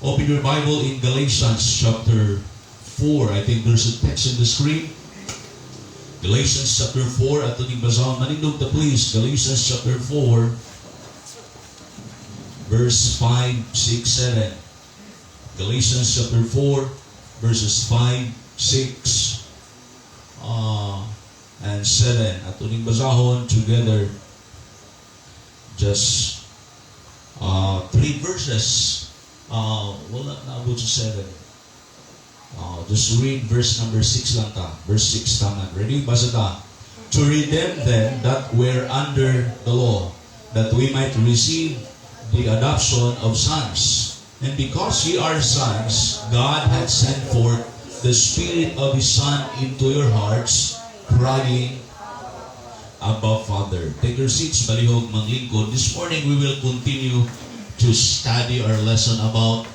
Open your Bible in Galatians chapter 4. I think there's a text in the screen. Galatians chapter 4, ato ning basahon. Manindog ta, please. Galatians chapter 4, verse 5, 6, 7. Galatians chapter 4, verses 5, 6, and 7. Ato ning basahon together. Just three verses. Wala na abot sa 7. Just read verse number 6 lang ta. Verse 6 taman. Ready? Basa ta. "To redeem them that were under the law, that we might receive the adoption of sons. And because ye are sons, God hath sent forth the Spirit of His Son into your hearts, crying, 'Abba, Father.'" Take your seats, balihog manglingkod. This morning we will continue to study our lesson about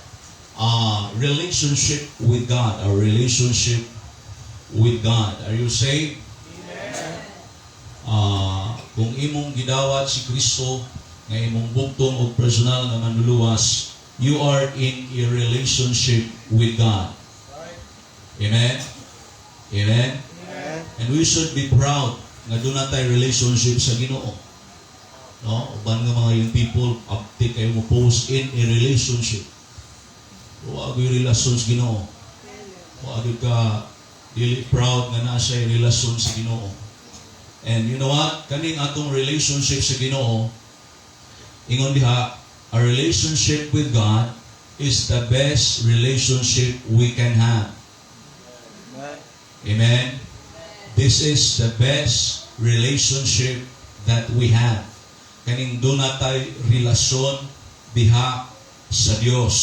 relationship with God, our relationship with God. Are you saved? Kung imong gidawat si Kristo nga imong bugtong og personal nga manluluwas, you are in a relationship with God. Amen? Amen? And we should be proud nga duna tay relationship sa Ginoo. No? Uban nga mga young people, aptik kayo mo post "in a relationship." Wa gyud relasyon sa Ginoo. Wa gyud ka dili proud nga naa siya relasyon sa Ginoo. And you know what? Kaning atong relationship sa Ginoo, ingon diha, a relationship with God is the best relationship we can have. Amen. This is the best relationship that we have. Kaning duna tay relasyon diha sa Dios.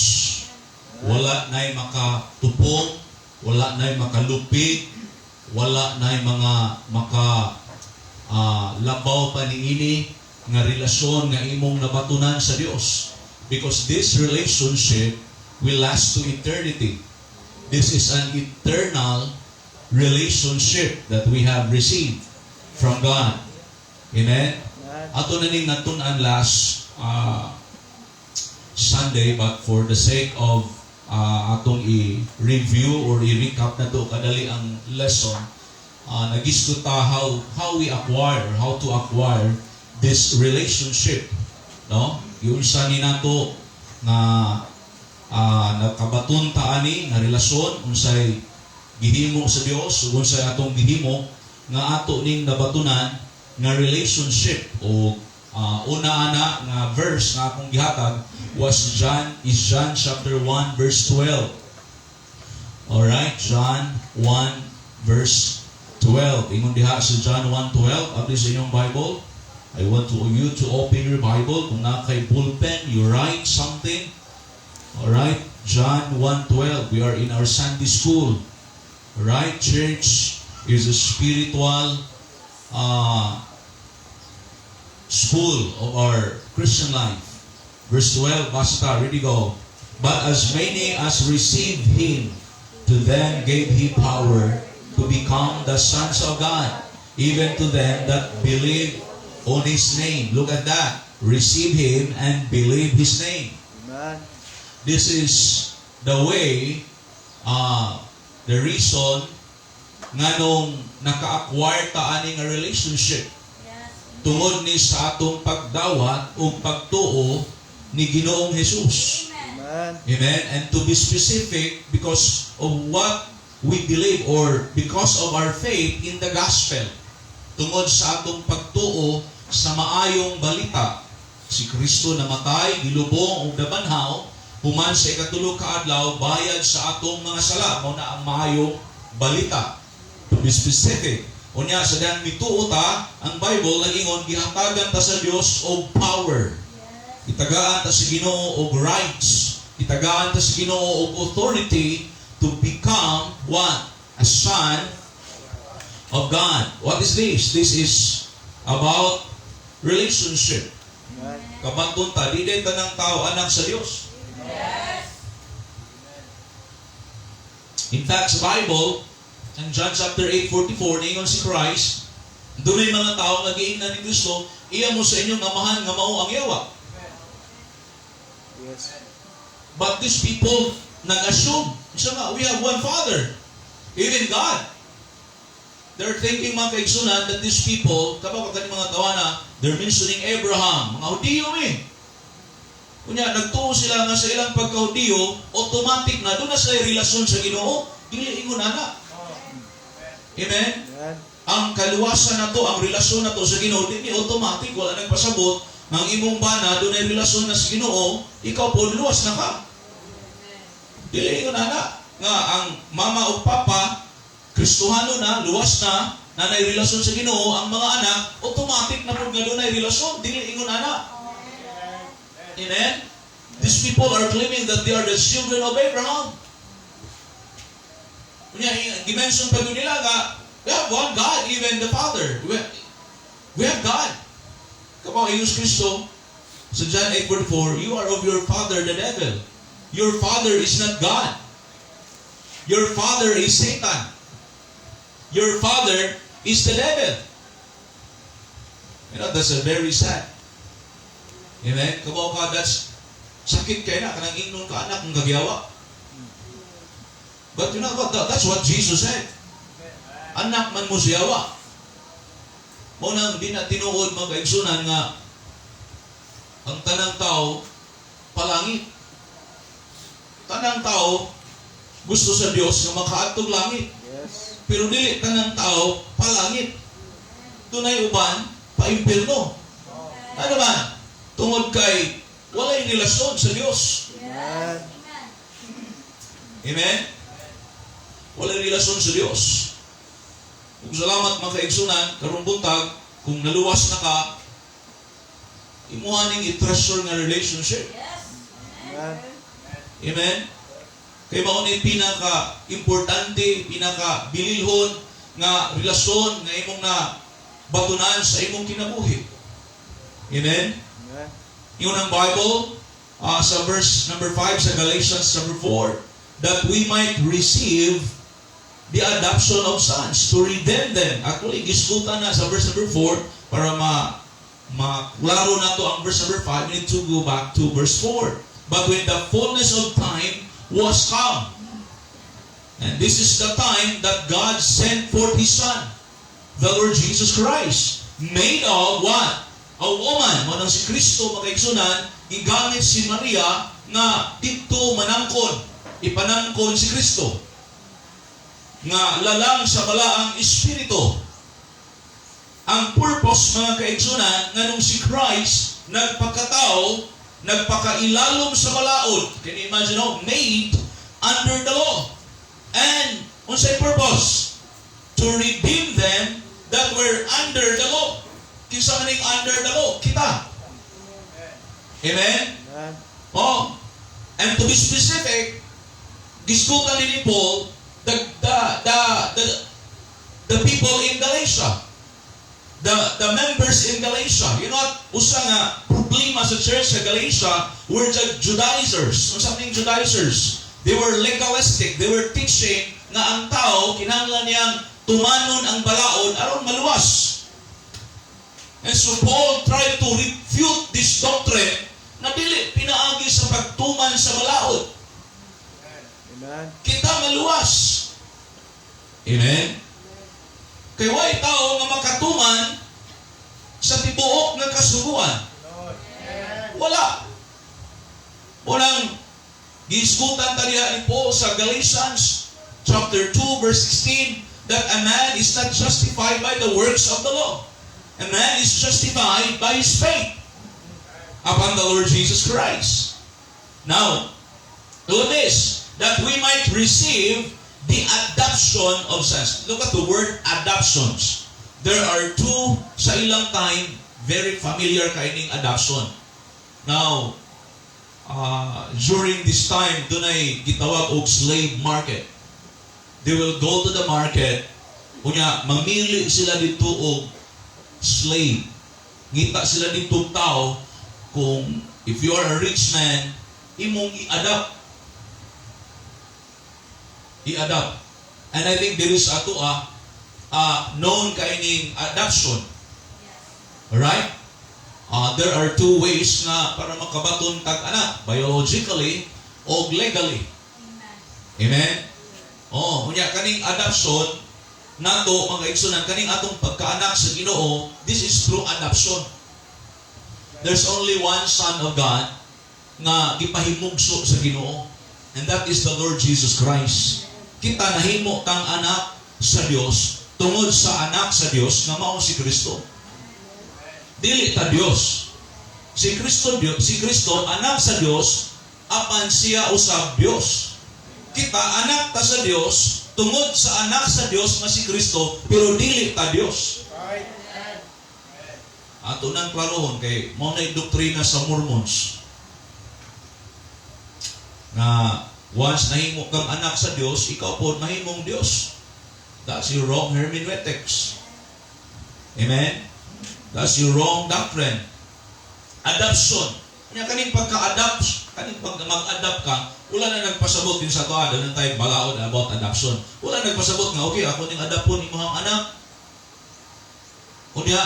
Wala na'y makatupong, wala na'y makalupig, wala na'y mga maka labaw pa niini nga relasyon nga imong nabatunan sa Dios. Because this relationship will last to eternity. This is an eternal relationship that we have received from God. Amen? Ato na ning natun-an last Sunday, but for the sake of atong i-review or i-recap na to kadali ang lesson, nagisgot ta how we acquire, how to acquire this relationship, no? Giunsa ni nato nga nakabaton ta ani nga relasyon, unsay gihimo sa Dios ug unsay atong gihimo nga ato ning nabatunan nga relationship. O una ana nga verse nga akong gihatag was John is John chapter 1 verse 12. Alright, John 1 verse 12. Ingon diha sa John 1:12, abli sa inyong Bible. I want you to open your Bible. Kung naa kay bullpen, you write something. Alright, John 1:12. We are in our Sunday school. Alright, church is a spiritual school of our Christian life. Verse 12, basta ta, ready, go. "But as many as received Him, to them gave He power to become the sons of God, even to them that believe on His name." Look at that. Receive Him and believe His name. Amen. This is the way, the reason nganong naka-acquire ta ani nga relationship. Tungod ni sa atong pagdawat o pagtuo ni Ginoong Jesus. Amen. Amen. And to be specific, because of what we believe or because of our faith in the gospel. Tungod sa atong pagtuo sa maayong balita. Si Kristo namatay, gilubong ug nabanhaw human sa ikatulo ka adlaw bayad sa atong mga sala. Mao na ang maayong balita. To be specific. Unya sa dihang mituo ta, ang Bible nag-ingon gihatagan ta sa Dios og power. Itagaan ta sa Ginoo og rights. Itagaan ta sa Ginoo og authority to become what? A son of God. What is this? This is about relationship. Amen. Kabaton ta, di diay tanang tao anak sa Dios. In fact, sa Bible, in John chapter 8:44, niingon si Christ, dunay mga tao nga giingnan ni Kristo, "Iya mo sa inyong amahan nga mao ang yawa." But these people nag-assume. Isa nga, we have one Father, even God. They're thinking, mga kaigsunan, that these people, kabalo ka mga tawana, they're mentioning Abraham, mga Hudiyo eh. Unya, nagtuo sila nga sa ilang pagka-Hudiyo, automatic na, duna na sila relasyon sa Ginoo, dili ingon ana. Amen? Amen. Ang kaluwasan nato, ang relasyon nato sa Ginoo, dili automatic, wala nagpasabot nga ang imong bana dunay relasyon na sa Ginoo, ikaw po luwas na ka. Dili ingon ana nga ang mama o papa Kristohano na, luwas na, na nay relasyon sa Ginoo, ang mga anak automatic na pud nga dunay relasyon, dili ingon ana. Amen. These people are claiming that they are the children of Abraham. Unya, gi-mention pa gyud nila nga, we have one God, even the Father. We have God. Kapaw, Jesus Kristo, sa John 8:44, "You are of your father, the devil. Your father is not God. Your father is Satan. Your father is the devil." That's a very sad. Amen? Kabaw ka, that's sakit kay na, kanang ingnon ka anak kung kagyawa. But you know what? That's what Jesus said. Anak man mo sa yawa. Mao nang di na tinuod, mga kaigsunan, nga ang tanang tao palangit. Tanang tao gusto sa Dios nga makaadtog langit. Pero dili tanang tao palangit. Dunay uban pa-impierno. Ano ba? Tungod kay walay relasyon sa Dios. Amen. Amen? Walay relasyon sa Dios. Ug salamat, mga kaigsunan, karong buntag, kung naluwas na ka, imuha ning i-treasure nga relationship. Amen. Amen? Kay mao ni pinaka importante, pinaka bililhon nga relasyon nga imong na batunan sa imong kinabuhi. Amen? Amen. Yun ang Bible sa verse number 5 sa Galatians chapter 4, that we might receive the adoption of sons, to redeem them. Actually, gisgutan na sa verse number 4 para ma maklaro na to ang verse number 5, we need to go back to verse 4. "But when the fullness of time was come," and this is the time that God sent forth His Son, the Lord Jesus Christ, made of what? A woman. Mao nang si Kristo, mga kaigsunan, gigamit si Maria nga didto manangkon. Ipanangkon si Kristo nga lalang sa balaang espiritu. Ang purpose, mga kaigsunan, nga nung si Christ nagpakatao, nagpakailalom sa balaod. Can you imagine, no? Made under the law. And unsay purpose? To redeem them that were under the law. Kinsa man ning under the law? Kita. Amen? Amen. Oh. And to be specific, gisgutan ni Paul the people in Galatia. The members in Galatia. You know what? Usa nga problema sa church sa Galatia were the Judaizers. Unsa ning Judaizers? They were legalistic. They were teaching nga ang tao kinahanglan niyang tumanon ang balaod aron maluwas. And so Paul tried to refute this doctrine na dili pinaagi sa pagtuman sa balaod Amen. kita maluwas. Amen? Kay way tao nga makatuman sa tibuok nga kasuguan. Wala. Unang gisgutan ta diha ni Paul sa Galatians chapter 2 verse 16 that a man is not justified by the works of the law. A man is justified by his faith upon the Lord Jesus Christ. Now, look at this, that we might receive the adoption of sons. Look at the word "adoptions." There are two sa ilang time, very familiar kay adoption. Now, during this time, dunay gitawag og slave market. They will go to the market, unya mamili sila didto og slave. Ngita sila didto tao kung if you are a rich man, imong i-adopt. I-adopt. And I think there is ato known kay adoption. Alright? There are two ways nga para makabaton tag anak. Biologically, Og legally. Amen? Oh, unya kaning adoption nato, mga igsunan, kaning atong pagkaanak sa Ginoo, this is through adoption. There's only one Son of God nga gipahimugso sa Ginoo. And that is the Lord Jesus Christ. Kita nahimo tang anak sa Dios tungod sa anak sa Dios nga mao si Kristo. Dili ta Dios. Si Kristo Dios, si Kristo anak sa Dios apan siya usab Dios. Kita anak ta sa Dios tungod sa anak sa Dios nga si Kristo, pero dili ta Dios. Ato nang klarohon kay mao na doktrina sa Mormons na once nahimo kang anak sa Dios, ikaw po mahimong Dios. That's your wrong hermeneutics. Amen? That's your wrong doctrine. Adoption. Kanya kaning pagka-adopt, kaning pag mag-adopt ka, wala na nagpasabot din sa ato, doon tayo balaod about adoption. Wala nagpasabot nga, "Okay, ako ning adopton imong anak. Unya,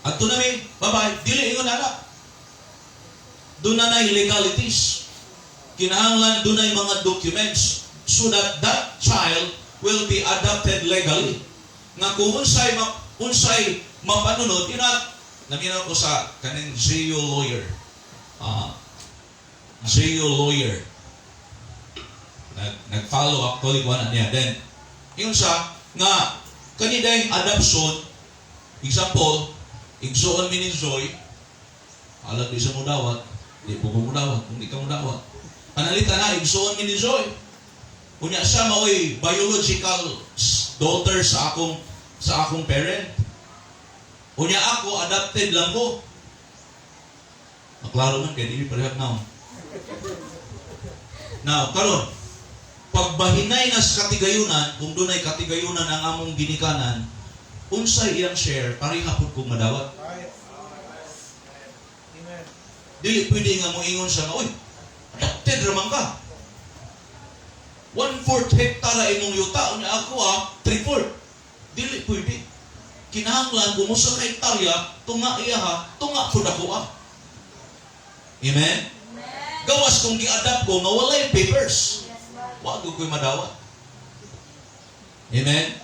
adto na mi, bye-bye." Dili ingon anak. Duna na legalities. Kinahanglan dunay mga documents so that that child will be adopted legally. Nga kung unsay mapanunod, naminaw ko sa kaning Geo lawyer. Geo lawyer. Nag-follow up ko na niya. Then, ingon siya nga kani dayong adoption, example, igsuon mi ni Joy, alam di sa mudawat, di po ko mudawat, kung di ka mudawat. Panalita na, igsuon mi ni Joy. Unya siya maoy biological daughter sa akong parent. Unya ako, adopted lang ko. Maklaro man kay dili parehag now. Now, karon, pagbahinay na sa katigayunan, kung dunay katigayunan ang among ginikanan, unsay iyang share, pareha pud kong madawat. Right. Amen. Dili pwede nga moingon siya nga, "Uy, adopted raman ka. 1/4 hectare imong yuta, unya ako 3/4." Dili pwede. Kinahanglan kung usa ka hektarya, tunga iya ha, tunga pud ako ah. Amen? Gawas kung gi-adopt ko nga walay papers, wa gud ko'y madawat. Amen?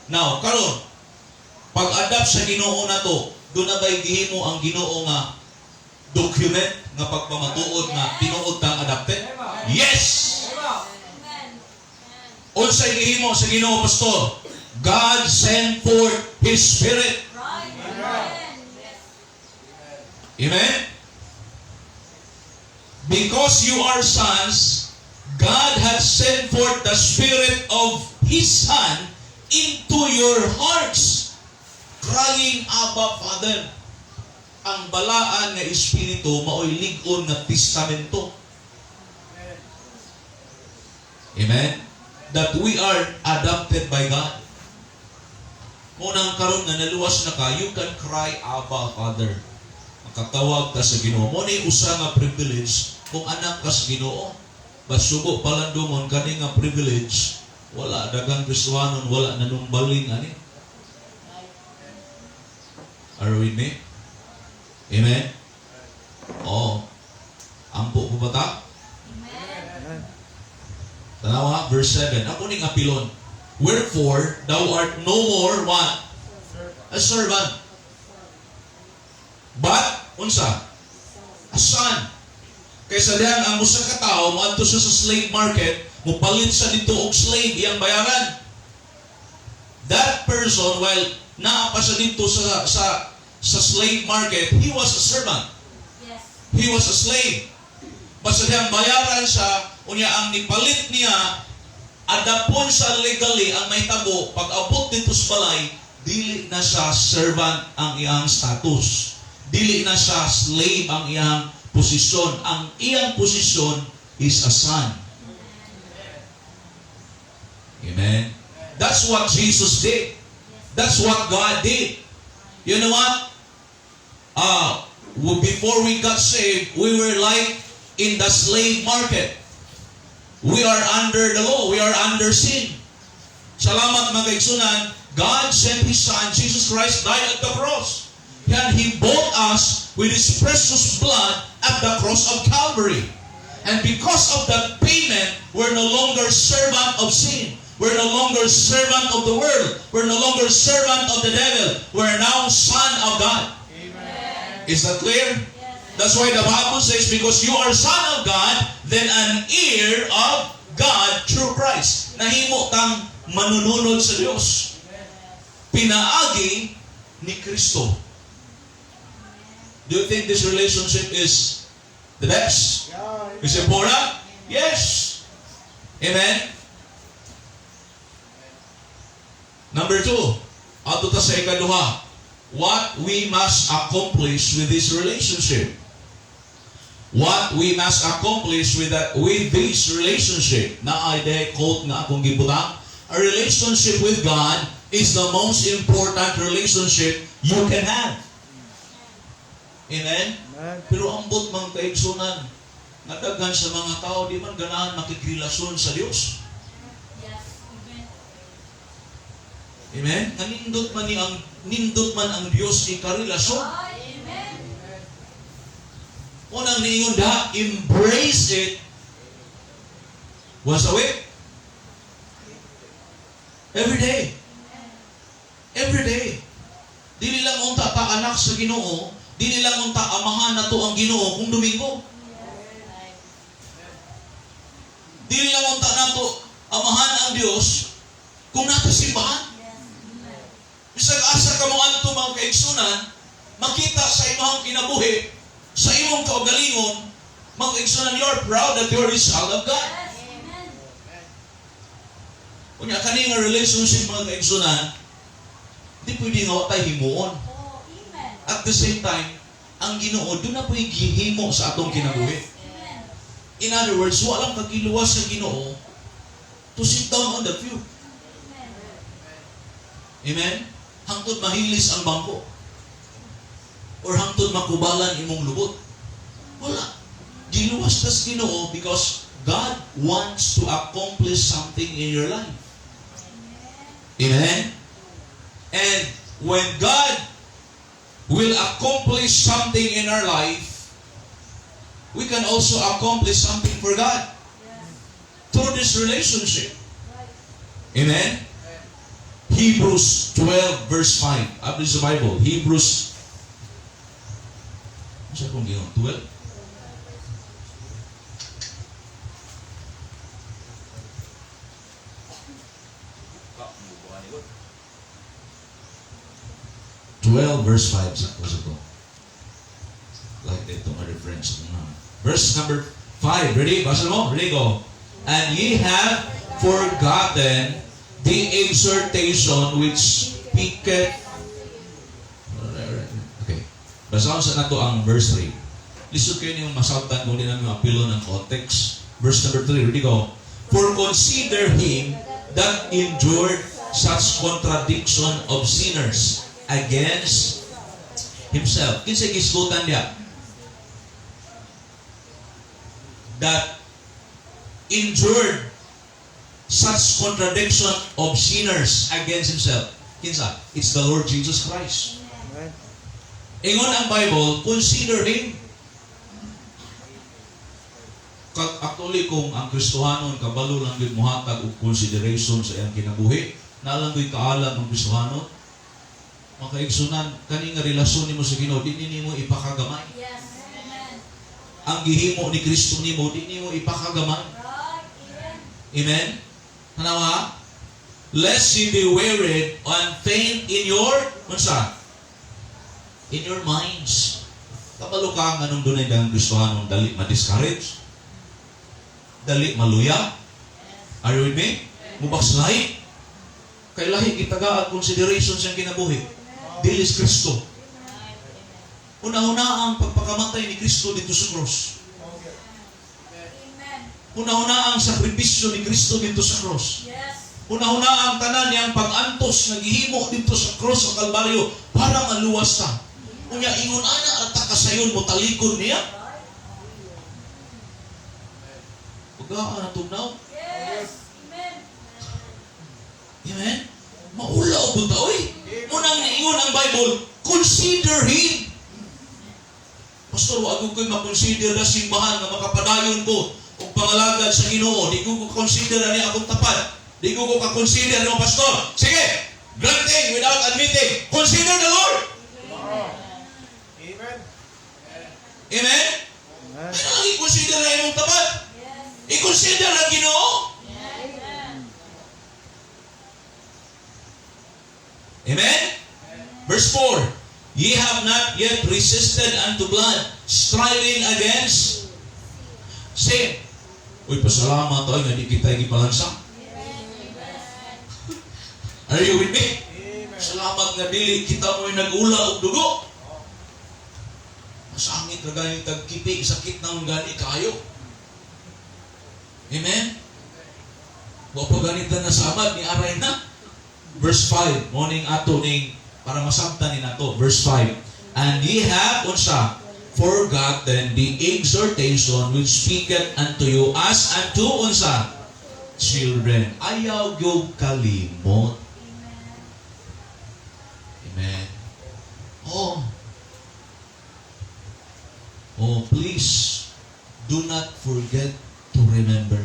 Now, karon, pag-adopt sa Ginoo nato, duna ba'y gihimo ang Ginoo nga document nga pagpamatuod nga tinuod tang adopted? Yes! Unsay gihimo sa Ginoo, pastor? God sent forth His Spirit. Amen? Because you are sons, God has sent forth the Spirit of His Son into your hearts, crying, "Abba, Father." Ang balaan nga Espiritu maoy lig-on nga testamento. Amen? That we are adopted by God. Mao nang karon nga naluwas na ka, you can cry, "Abba, Father." Makatawag ka sa Ginoo. Mao ni usa nga privilege kung anak ka sa Ginoo. Basubo palandungon kani nga privilege, wala daghang Kristohanon wala nanumbaling ani. Are you with me? Amen? Oh. Ampo ko ba ta? Amen. Tanawa, verse 7. Ako ning apilon. Wherefore, thou art no more what? A servant. But, unsa? A son. Kaysa diyang ang usa ka tawo moadto siya sa slave market, mupalit siya didto og slave iyang bayaran. That person, while naa pa siya didto sa slave market, he was a servant. He was a slave. Basta diyang bayaran siya, unya ang nipalit niya, adapon siya legally. Ang mahitabo, pag abot didto sa balay, dili na siya servant ang iyang status. Dili na siya slave ang iyang posisyon. Ang iyang posisyon is a son. Amen. That's what Jesus did. That's what God did. You know what? Before we got saved, we were like in the slave market. We are under the law. We are under sin. Salamat, mga kaigsunan, God sent His Son, Jesus Christ, died at the cross. And He bought us with His precious blood at the cross of Calvary. And because of that payment, we're no longer servant of sin. We're no longer servant of the world. We're no longer servant of the devil. We're now son of God. Is that clear? That's why the Bible says, because you are son of God, then an heir of God through Christ. Nahimo tang manununod sa Dios. Pinaagi ni Kristo. Do you think this relationship is the best? Yeah. Is it important? Yes. Amen? Number two, adto ta sa ikaduha. What we must accomplish with this relationship. What we must accomplish with this relationship. Naay de quote nga akong gibutang. A relationship with God is the most important relationship you can have. Amen? Amen. Pero ambot, mga kaigsunan, nga daghan sa mga tao di man ganahan makigrelasyon sa Dios. Yes. Amen. Amen? Nga nindot man ang Dios ikarelasyon. Amen. Unang niingon da, embrace it once a week. Every day. Every day. Dili lang unta ta anak sa Ginoo, dili lang unta amahan nato ang Ginoo kung Domingo. Dili lang unta nato amahan ang Dios kung nato simbahan. Bisag asa ka mo adto, mga kaigsunan, makita sa imong kinabuhi, sa imong kaugalingon, mga kaigsunan, you are proud that you are a child of God. Yes. Amen. Unya kani nga relationship, mga kaigsunan, di pwede nga wa tay himuon. Oh, amen. At the same time, ang Ginoo duna po'y gihimo sa atong kinabuhi. Yes. Amen. In other words, walang kagiluwas sa Ginoo to sit down on the pew. Amen. Amen? Hangtod mahilis ang bangko. Or hangtod makubalan imong lubot. Wala. Giluwas ka sa Ginoo because God wants to accomplish something in your life. Amen? And when God will accomplish something in our life, we can also accomplish something for God through this relationship. Amen? Hebrews 12 verse 5. Up is the Bible. Hebrews. Ano sa akong ginoo? 12? 12 verse 5 sa sa to. Like ito nga reference. Verse number 5. Ready? Basa mo? Ready, go. "And ye have forgotten the exhortation which speaketh." Alright. Okay. Basahon sa nato ang verse 3. Lisod kayo niyong masabtan kung di namin apilo ng context. Verse number 3. Ready, go. "For consider him that endured such contradiction of sinners against himself." Kinsa gisgutan niya? That endured such contradiction of sinners against himself. Kinsa? It's the Lord Jesus Christ. Amen. Ingon ang Bible, consider him. Actually, kung ang Kristohanon kabalo lang gyud mohatag og consideration sa iyang kinabuhi, naa lang gyud kaalam ang Kristohanon. Mga kaigsunan, kani nga relasyon nimo sa Ginoo, di nimo ipakagamay. Yes. Amen. Ang gihimo ni Kristo nimo, di nimo ipakagamay. Right. Amen. Amen? Tanawa? "Lest ye be wearied and faint in your," unsa? "In your minds." Kabalo ka nga nung dunay dang Kristohanon dali ma-discourage? Dali maluya? Are you with me? Mubackslide? Kay lahi gitagaan consideration sa kinabuhi. Dili si Kristo. Una-una ang pagpakamatay ni Kristo dito sa cross. Amen. Una-una ang sakripisyo ni Kristo dito sa cross. Una-una ang tanan niyang pag-antos nga gihimo dito sa cross sa Kalbaryo para maluwas ta. Unya ingon ana at kasayon mo talikod niya. Ugaan na tugnaw. Yes. Amen. Amen? Maulaw po ta, oy. Munang niingon ang Bible, consider him. Pastor, wa ko'y makonsider na simbahan nga makapadayon ko og pangalagad sa Ginoo. Di ko consider ani akong tapad. Di ko ka-consider no, pastor. Sige, granting without admitting. Consider the Lord. Amen. Amen? Amen. Ano ang i-consider na imong tapad? Yes. I-consider ang Ginoo. Amen. Amen? Verse 4. Ye have not yet resisted unto blood, striving against sin. Uy, pasalamat tayo nga di kita gipalansang. Are you with me? Amen. Salamat nga dili kita mo'y nag-ula og dugo. Masangit ra gani tagkipi, sakit nang gani kayo. Amen? Wa pa ganit na nasamad ni aray na. Verse 5, morning ato ning para masabtan ni nato. Verse 5. And ye have unsa forgotten the exhortation which speaketh unto you as unto unsa children. Ayaw gyud kalimot. Amen. Oh. Oh, please do not forget to remember.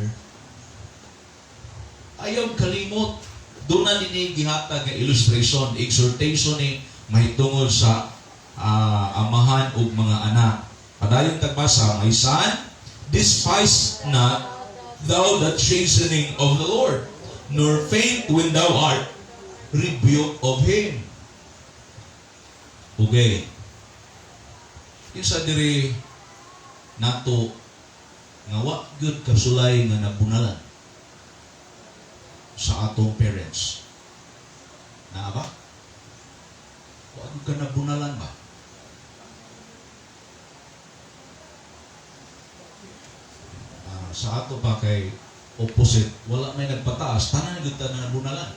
Ayaw kalimot. Doon na nini gihatag nga illustration, exhortation ni mahitungod sa amahan ug mga anak. Padayon tagbasa, "My son, despise not thou the chastening of the Lord, nor faint when thou art rebuked of him." Okay. Kinsa diri nato nga wa gyud kasulay nga nabunalan sa atong parents? Naa ba? Wa gyud ka nabunalan ba? Sa ato pa kay opposite, wala may nagpataas, tanan gyud ta na nabunalan.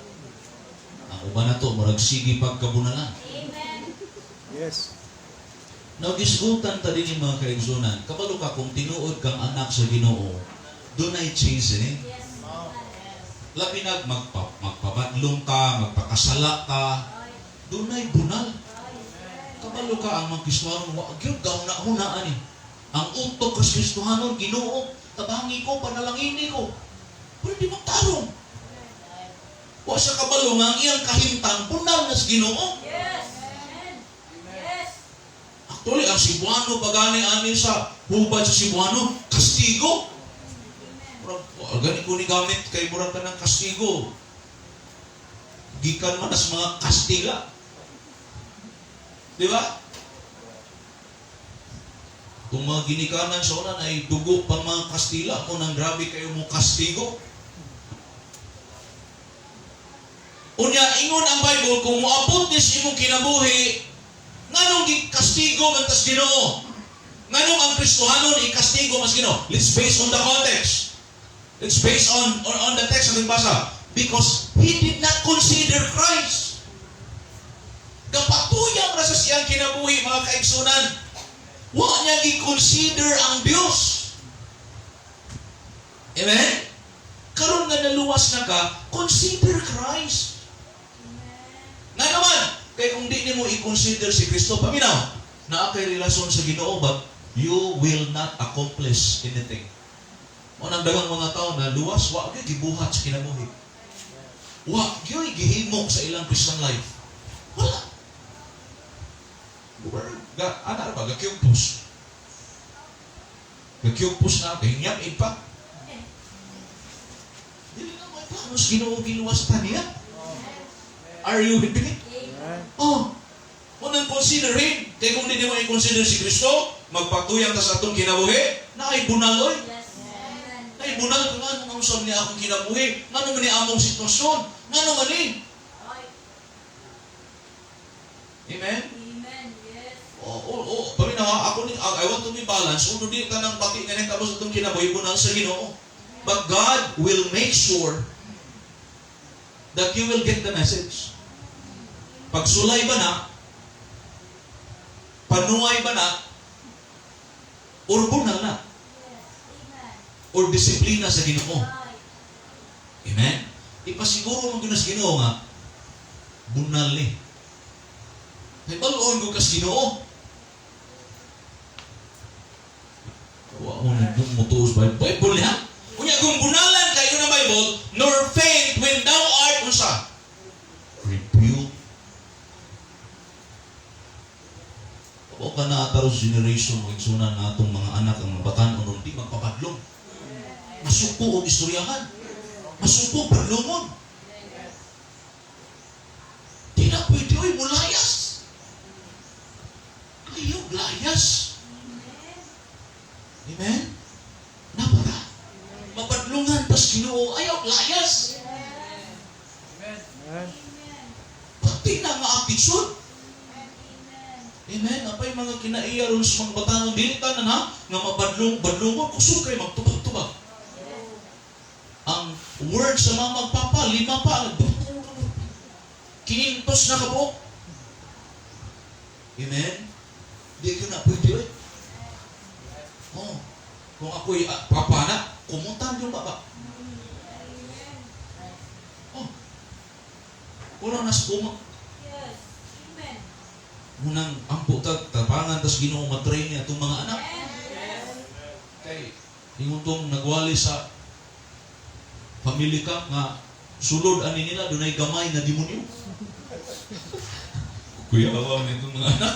Ang uban nato murag sige pagkabunalan. Amen. Yes. Nagisgutan ta din mga kaigsunan, kabalo ka kung tinuod kang anak sa Ginoo, dunay chastening. Yes. Labi nag magpabadlong ka, magpakasala ka, dunay bunal. Kabalo ka ang mga Kristohanon, wa gyud gauna-hunaan ni. Ang utok kas Kristohanon, Ginoo, tabangi ko, panalangini ko. Pero di magtarong. Wa siya kabalo nga ang iyang kahimtang bunal na sa Ginoo. Yes. Amen. Yes. Actually, ang Cebuano pagani ani sa hubad sa Cebuano, kastigo. Murag, wa, gani ko ni gamit kay murag ka ng kastigo. Gikan man sa mga Kastila. Di ba? Kung mga ginikanan sa unan ay dugo pang mga Kastila, kung nang grabe kayo mo kastigo. Unya, ingon ang Bible, kung moabot ni sa imong kinabuhi, nganong gikastigo man tas Ginoo? Nganong ang Kristohanon ikastigo mas Ginoo? Let's base on the context. Let's base on the text natin basa. Because he did not consider Christ. Kapatuyang ra sa siyang kinabuhi, mga kaigsunan. Wa niya gi-consider ang Dios. Amen? Karon nga naluwas na ka, consider Christ. Nga naman, kay kung di nimo i-consider si Kristo, paminaw, naa kay relasyon sa Ginoo, but you will not accomplish anything. O nang daghang mga tao na luwas, wa gyud gibuhat sa kinabuhi. Wa gyud gihimo sa ilang Christian life. Wala. Ga, ana ra ba gakyugpos. Gakyugpos na kahingyam ipa. Dili na may plano sa Ginoo giluwas ta niya. Are you with me? Amen. Oh, unang consider him. Kaya kung di mo i-consider si Kristo, magpatuyang ta sa atong kinabuhi, naay bunaloy. Yes. Amen. Naay bunal kung ano ang usab niya akong kinabuhi, ngano man ni among sitwasyon, ngano man ni. Ay. Amen? Amen. Yes. Oo. Paminaw, ako ni, I want to be balanced. Uno di ka nang baki nga tapos atong kinabuhi, bunal sa Ginoo. But God will make sure that you will get the message. Pagsulay ba na, panuay ba na, or bunal na, Yes. Amen. or disiplina sa Ginoo. Ay. Amen? Ipasiguro mo gyud sa Ginoo nga bunal ni. Kay bal-on ko kas Ginoo. Wa mo nang mutuos Bible. Bible niya. Unya kung bunalan kayo na Bible, nor faint when thou art unsa? Rebuke. O ka na ataros generation mo igsunan na atong mga anak ang mga batan-on di magpapadlong. Masuko og istoryahan. Masuko padlongon. Di na pwede, oy, mulayas. Ayaw, layas. Amen? Napara. Mapadlungan tas Ginoo, ayaw, layas. Amen. Pati na nga attitude. Amen. Apay mga kinaiya ron sa mga batanon, dili tanan ha, nga mabadlong, badlungon, kusog kay magtubag-tubag. Ang word sa mga magpapa, lima pa, kinintos na kabuok. Amen? Di ko na pwede, oy. Oh, kung ako'y papa na, kumutan yung baba. Oh. Unang nas kuma, Yes. Amen. Unang ampo ta tabangan tas Ginoo matrain niya atong mga anak. Yes. Kay ingon tong nagwali sa family camp nga sulod ani nila dunay gamay nga demonyo. Kuya awa nitong mga anak.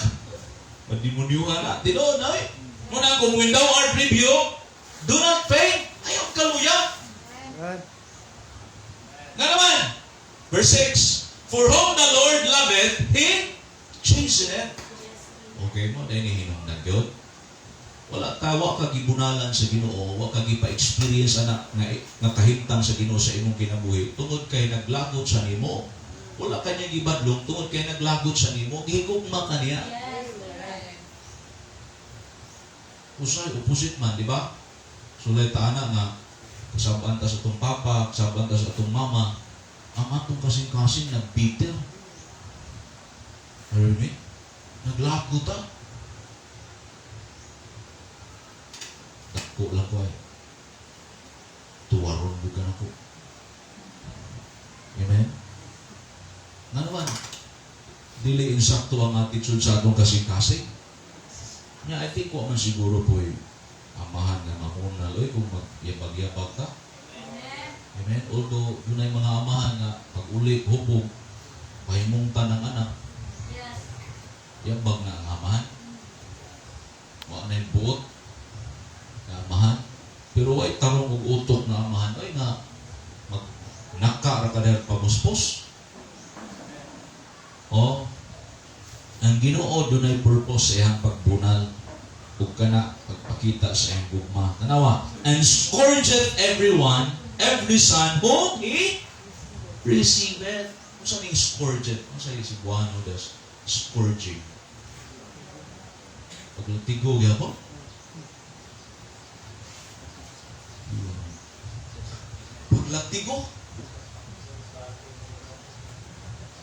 Mademonyo na. Tinuod ay. Muna kung when thou art rebuked, do not faint. Ayaw kaluya. Amen. Nga naman, verse 6, "For whom the Lord loveth, He chasteneth." Okay mo, dahil hinungdan yun. Wala ta, wa ka gibunalan sa Ginoo, wa ka gipa-experience ana nga kahimtang sa Ginoo sa imong kinabuhi tungod kay naglagot sa nimo. Wala ka niya gibadlong tungod kay naglagot sa nimo, gihigugma ka niya. Usay opposite man, di ba? Sulay ta ana nga kasabaan ta sa atong papa, kasabaan ta sa atong mama, ang atong kasing-kasing nag-bitter. Heard me? Naglagot ta. Dako lang ko ay. Tuwaron bukan ako. Amen? Nga naman, dili insakto ang attitude sa atong kasing-kasing. Nya, I think wa man siguro po amahan nga mamunal oy kung magyabag ta. Amen. Although dunay mga amahan nga pag uli hubog pahimungtan ang anak, yabag na ang amahan. Wa na yung buot nga amahan. Pero way tarong og utok nga amahan ay nga mag naka ra ka dahil pamuspos. Oh, ang Ginoo dunay purpose sa iyang pagbunal ug kana pagpakita sa iyang gugma. Tanawa, "And scourgeth everyone, every son whom He receiveth." Unsa ning scourgeth? Unsa yung Cebuano das scourging? Paglatigo gyapon? Paglatigo?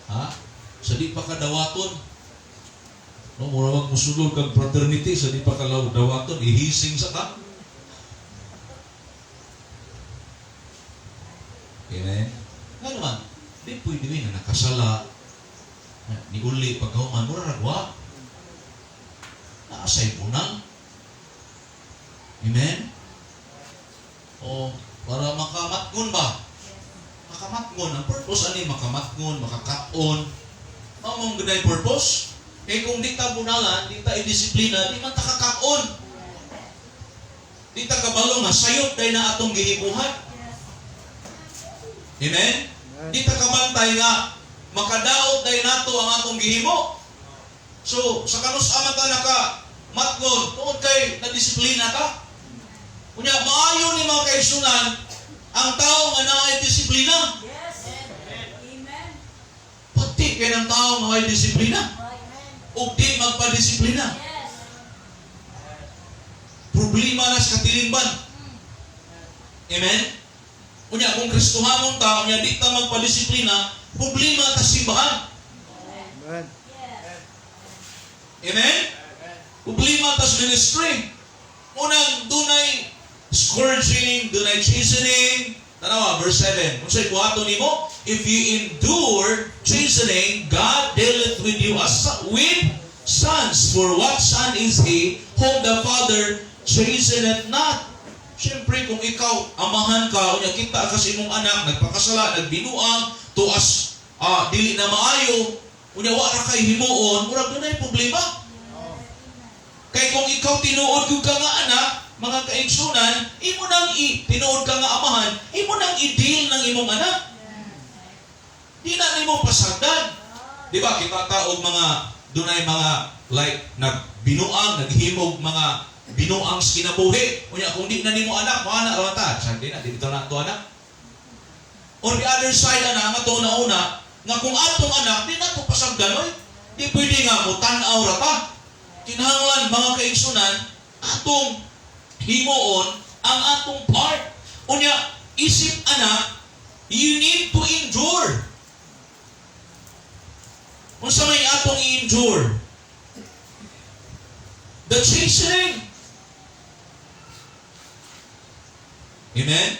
Ha? Sa di pa kadawaton. No, mura wag musulod kag fraternity sa di pa kalaw dawaton, ihising sa ka. Amen. Nga naman, di pwede nga nakasala, na niuli pagkahuman, mura ragwa. Naasay bunang. Amen? O, para makamatngon ba? Makamatngon. Ang purpose ani makamatngon, makakaon. Mamong ganay purpose. Eh kung di ta bunalan, di ta idisiplina, di man ta kakaon. Di ta kabalo nga sayop day na atong gihibuhat. Amen? Amen. Di ta kabantay nga makadaot day nato ang atong gihimo. So, sa kanus ama ta naka matngon, tungod kay nadisiplina ka. Unya maayo ni mga kaigsunan ang tao nga naay disiplina. Yes. Amen. Pati kay ng tao nga may disiplina. Ug di magpadisiplina. Problema na sa katilingban. Amen? Unya, kung Kristohanon ta, unya di ta magpadisiplina, problema ta simbahan. Amen. Amen? Problema ta sa ministry. Unang, dunay scourging, dunay chastening. Tanawa, verse 7. Unsay buhaton nimo? "If you endure chastening, God dealeth with you as with sons. For what son is he whom the Father Chasteneth not. Siyempre, kung ikaw, amahan ka, unya kita ka sa imong anak, nagpakasala, nagbinuang, tuas, dili na maayo, unya wa ra kay himuon, murag dunay problema. Kay kung ikaw tinuod gyud ka nga anak, mga kaigsunan, imo nang tinuod ka nga amahan, imo nang i-deal ng imong anak. Di na nimo pasagdan. Di ba kita ta og mga dunay mga like nagbinuang, naghimog mga binuang sa kinabuhi. Unya kung di na nimo anak, mo anak ra ta. Sa di na dito na to anak. On the other side ana nga to na una nga kung atong anak di na to pasagdan oy. Di pwede nga mo tan-aw ra ta. Kinahanglan, mga kaigsunan, atong himuon ang atong part. Unya isip anak, you need to endure. Unsa may atong i-endure? The chastening. Amen?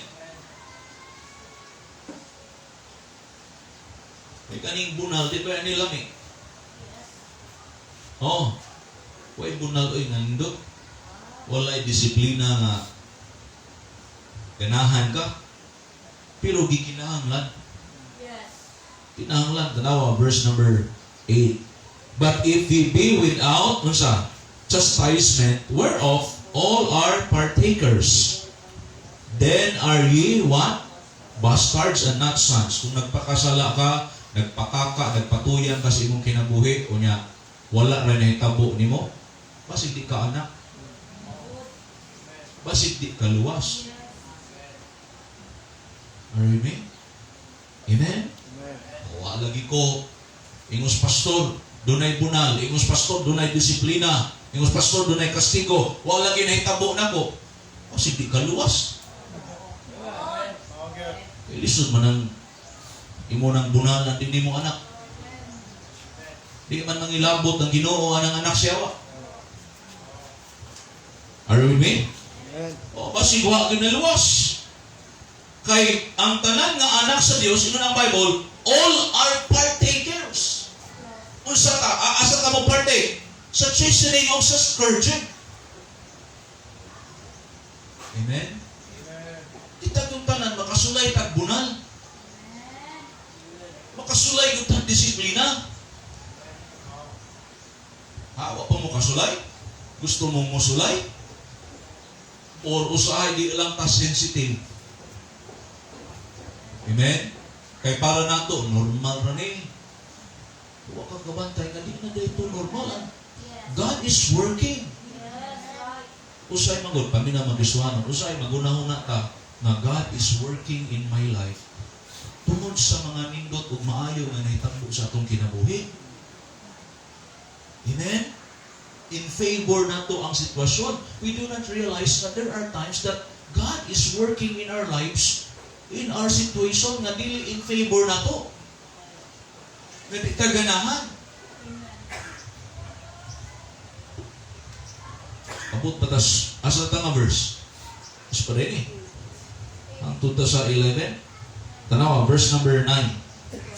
May kaning bunal, di ba nila mi? Oh, way bunal oy nandot. Walay disiplina nga ganahan ka. Pero gikinahanglan. Kinahanglan, tanawa, verse number 8. "But if he be without," unsa? "Chastisement, whereof all are partakers, then are ye" what? "Bastards and not sons." Kung nagpakasala ka, nagpakaka, nagpatuyan ka sa imong kinabuhi, unya, wala ra nahitabo nimo, basig di ka anak. Basig di ka luwas. Are you me? Amen? Amen. Wa lagi ko, ingos pastor, dunay bunal, ingos pastor, dunay disiplina, ingos pastor, dunay kastigo, wa lagi nahitabo nako. Basig di ka luwas. Okay. Kay lisod man ang imo nang bunalan din mo anak. Di man mangilabot ang Ginoo anang anak siya wa. Are you with me? Amen. O basig wa gyud naluwas. Kay ang tanan nga anak sa Dios, ingon ang Bible, all are partakers. Unsa ta? Asa ta mo partake? Sa chastening o sa scourging. Amen? Amen. Di ta kung tanan makasulay tag bunal. Makasulay kung tag disiplina. Ha, wa pa mo kasulay? Gusto mong mosulay? Or usahay di lang ta sensitive? Amen? Kay para nato, normal ra ni. Wa ka kabantay nga di na dito normal. Ah. God is working. Usay magod, kami na mag-iswanon, usay magunahuna ta nga God is working in my life tungod sa mga nindot ug maayo nga nahitabo sa atong kinabuhi. Amen? In favor nato ang sitwasyon. We do not realize that there are times that God is working in our lives, in our situation nga dili in favor nato. Nga di ta ganahan. Abot pa tas, asa ta nga verse? Mas pa rin eh. Hangtod ta sa 11. Tanawa, verse number 9.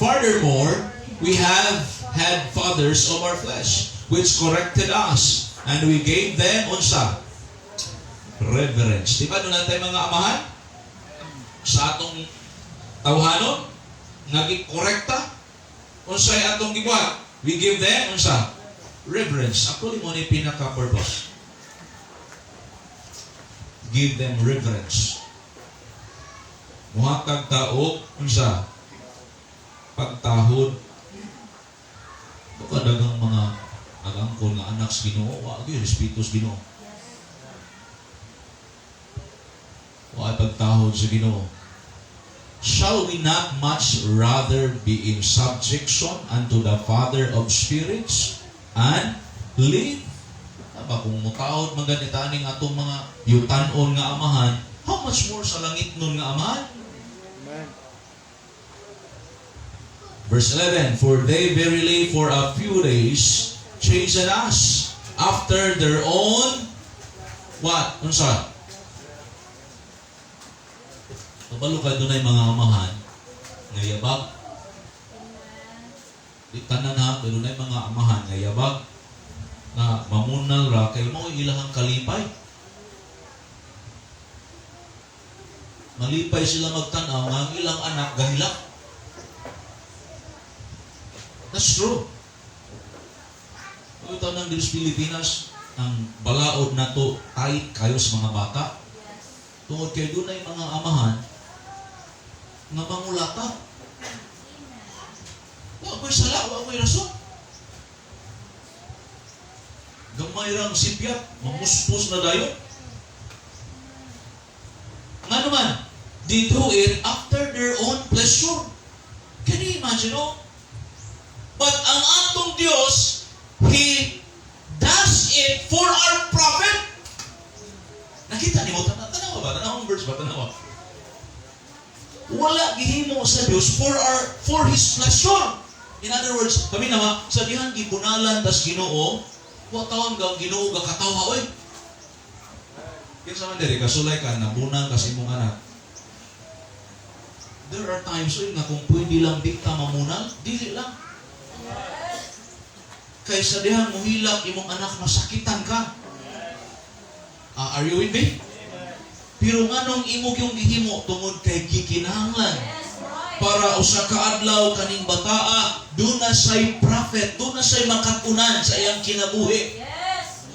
"Furthermore, we have had fathers of our flesh, which corrected us, and we gave them," unsa? "Reverence." Di ba doon natin mga amahan? Sa atong tawhanon, nagi-korekta, unsay atong gibuhat? We give them, unsa? Reverence. Actually, mo ni pinaka-purpose. Give them reverence. Muhatag ta og unsa? Pagtahod. Baka daghang mga nagangkon nga anak sa Ginoo, wa gyud respeto sa Ginoo. Wa pagtahod sa Ginoo. "Shall we not much rather be in subjection unto the Father of spirits and live?" Aba, kung mutahod man ganita aning atong mga yutanon nga amahan, how much more sa langit nun nga amahan? Amen. Verse 11, "For they verily for a few days chastened us after their own," what? Unsa? Kabalo ka dunay mga amahan nga yabag. Di tanan ha, pero dunay mga amahan nga yabag nga mamunal ra kay mao ilahang kalipay. Malipay sila magtanaw nga ang ilang anak gahilak. That's true. Ito nang diri sa Pilipinas, ang balaod nato tight kayo sa mga bata. Tungod kay dunay mga amahan nga mangulata. Wa ko'y sala, wa ko'y rason. Gamay rang sipyat, mamuspos na dayon. Nga naman, they do it after their own pleasure. Can you imagine, oh? But ang atong Dios, He does it for our profit. Nakita nimo, tanawa ba? Tanawa ang verse ba? Tanawa. Wala gihimo sa Dios for His pleasure. In other words, kami na sa dihang gibunalan tas Ginoo, wa tawon gang Ginoo ga katawa oy. Kinsa man diri kasulay ka, nabunal ka sa imong anak. There are times, oy, nga kung pwede lang di ta mamunal, dili lang. Kay sa dihang muhilak imong anak, masakitan ka. Ah, are you with me? Pero nganong imo yung gihimo? Tungod kay gikinahanglan para usa ka adlaw kaning bataa duna say profit, duna say makatunan sa iyang kinabuhi.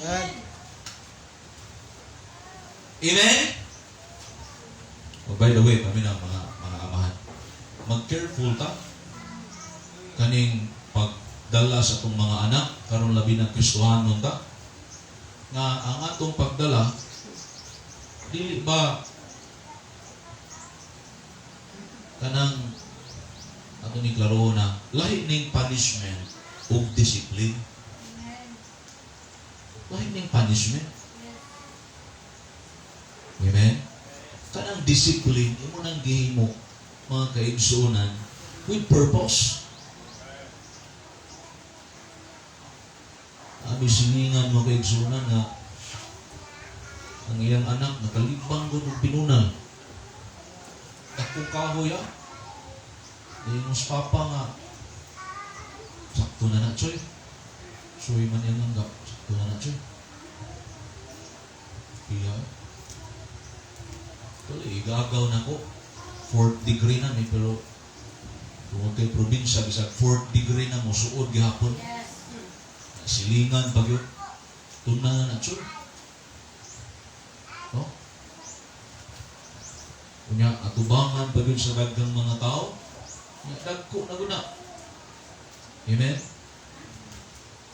Amen. Amen? Oh, by the way, kami na mga amahan, mag-careful ta kaning pagdala sa atong mga anak karon, labi na Kristohanon ta, nga ang atong pagdala dili ba kanang ato ni klaro na lahi ning punishment ug discipline. Lahi ning punishment. Amen? Kanang discipline, imo nang gihimo, mga kaigsuonan, with purpose. Abi siningan, mga kaigsuonan, nga ang iyang anak nakalibang ko og pinunal. Dakong kahoy ah. Ingos papa nga, "Sakto na na, Choy." Choy man iyang anggap. "Sakto na na, Choy." Iya. Tuloy, igagaw na ko. Fourth degree na ni, pero tungod kay probinsya, bisag fourth degree na mo suod gihapon. Silingan pag yun. Tuna na na, Choy. No? Unya, atubangan pa yun sa daghang mga tao. Unya, dagko na guna. Amen?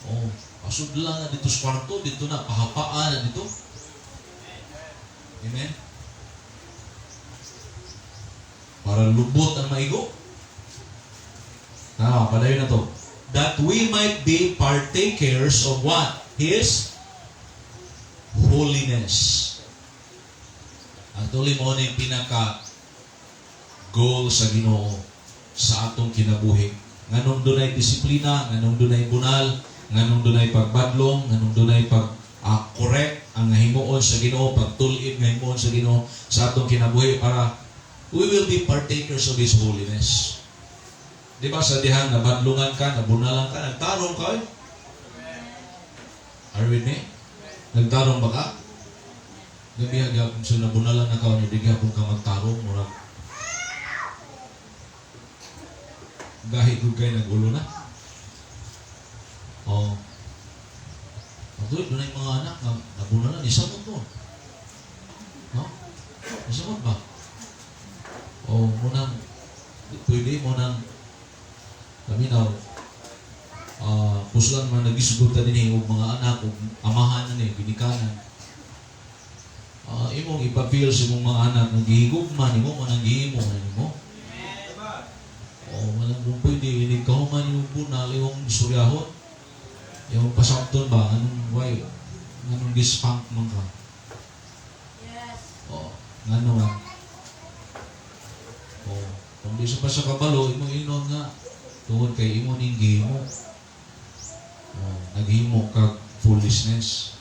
Oh, pasudla na dito sa kwarto, dito na, pahapaan na dito. Amen? Para lubot ang maigo. Tama, padayon na to. That we might be partakers of what? His holiness. Actually, mao na yung pinaka goal sa Ginoo sa atong kinabuhi. Nganong dunay disiplina, nganong dunay bunal, nganong dunay pagbadlong, nganong dunay pag correct ang himuon sa Ginoo, pagtul-id nga himuon sa Ginoo sa atong kinabuhi para we will be partakers of His holiness. Di ba sa dihang nabadlungan ka, nabunalan ka, nagtarong ka eh? Are you with me? Nagtarong ba ka? Gabi gihapon sa nabunalan na ka, di gihapon ka magtarong, murag gahi gud kay nagulo na. Oh. Patuloy, doon yung mga anak nga nabunalan, isamot mo. No? Isamot ba? O, munang, pwede mo nang, kami na, puslan man nagisgot ta dinhi og mga anak og amahan na ni ginikanan. Imong ipapil sa imong mga anak nga gihigugma nimo man ang gihimo nimo. O walang kung pwede inig kahuman imong bunal, imong istoryahon. Imong pasabton ba anong why nganong gispank man ka? O ngano man? O kung di sa pa sa kabalo, imong inon nga tungod kay imo ning gihimo. O, naghimo kag foolishness.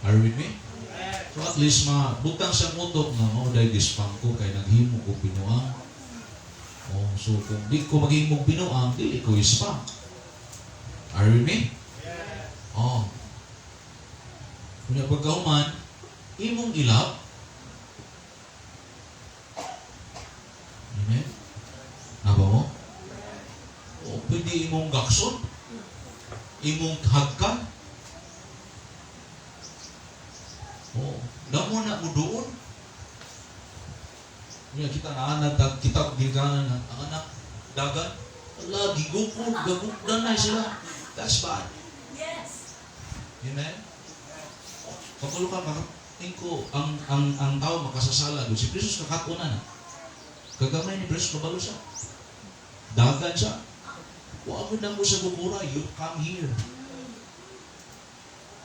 Are you with me? So at least mabutang sa utok nga mao dai gispank ko kay naghimo ko binuang. Oh, so kung di ko maghimog binuang, dili ko ispank. Are you with me? Oh. Kunya pagkahuman, imong ilap, Lagi imong gakson, imong hagkan. Oh, damo na mo doon. Nga kita na anak, kita gikanan ang anak, dagan. Lagi gukod, gagukdan na sila. That's bad. Yes. Amen? Pakulo ka, tingko, ang tao makasasala. Si Jesus kakatuna na. Kagamay ni Jesus, kabalo siya. Dagan siya. Wa mo na mo sa gukura, you come here.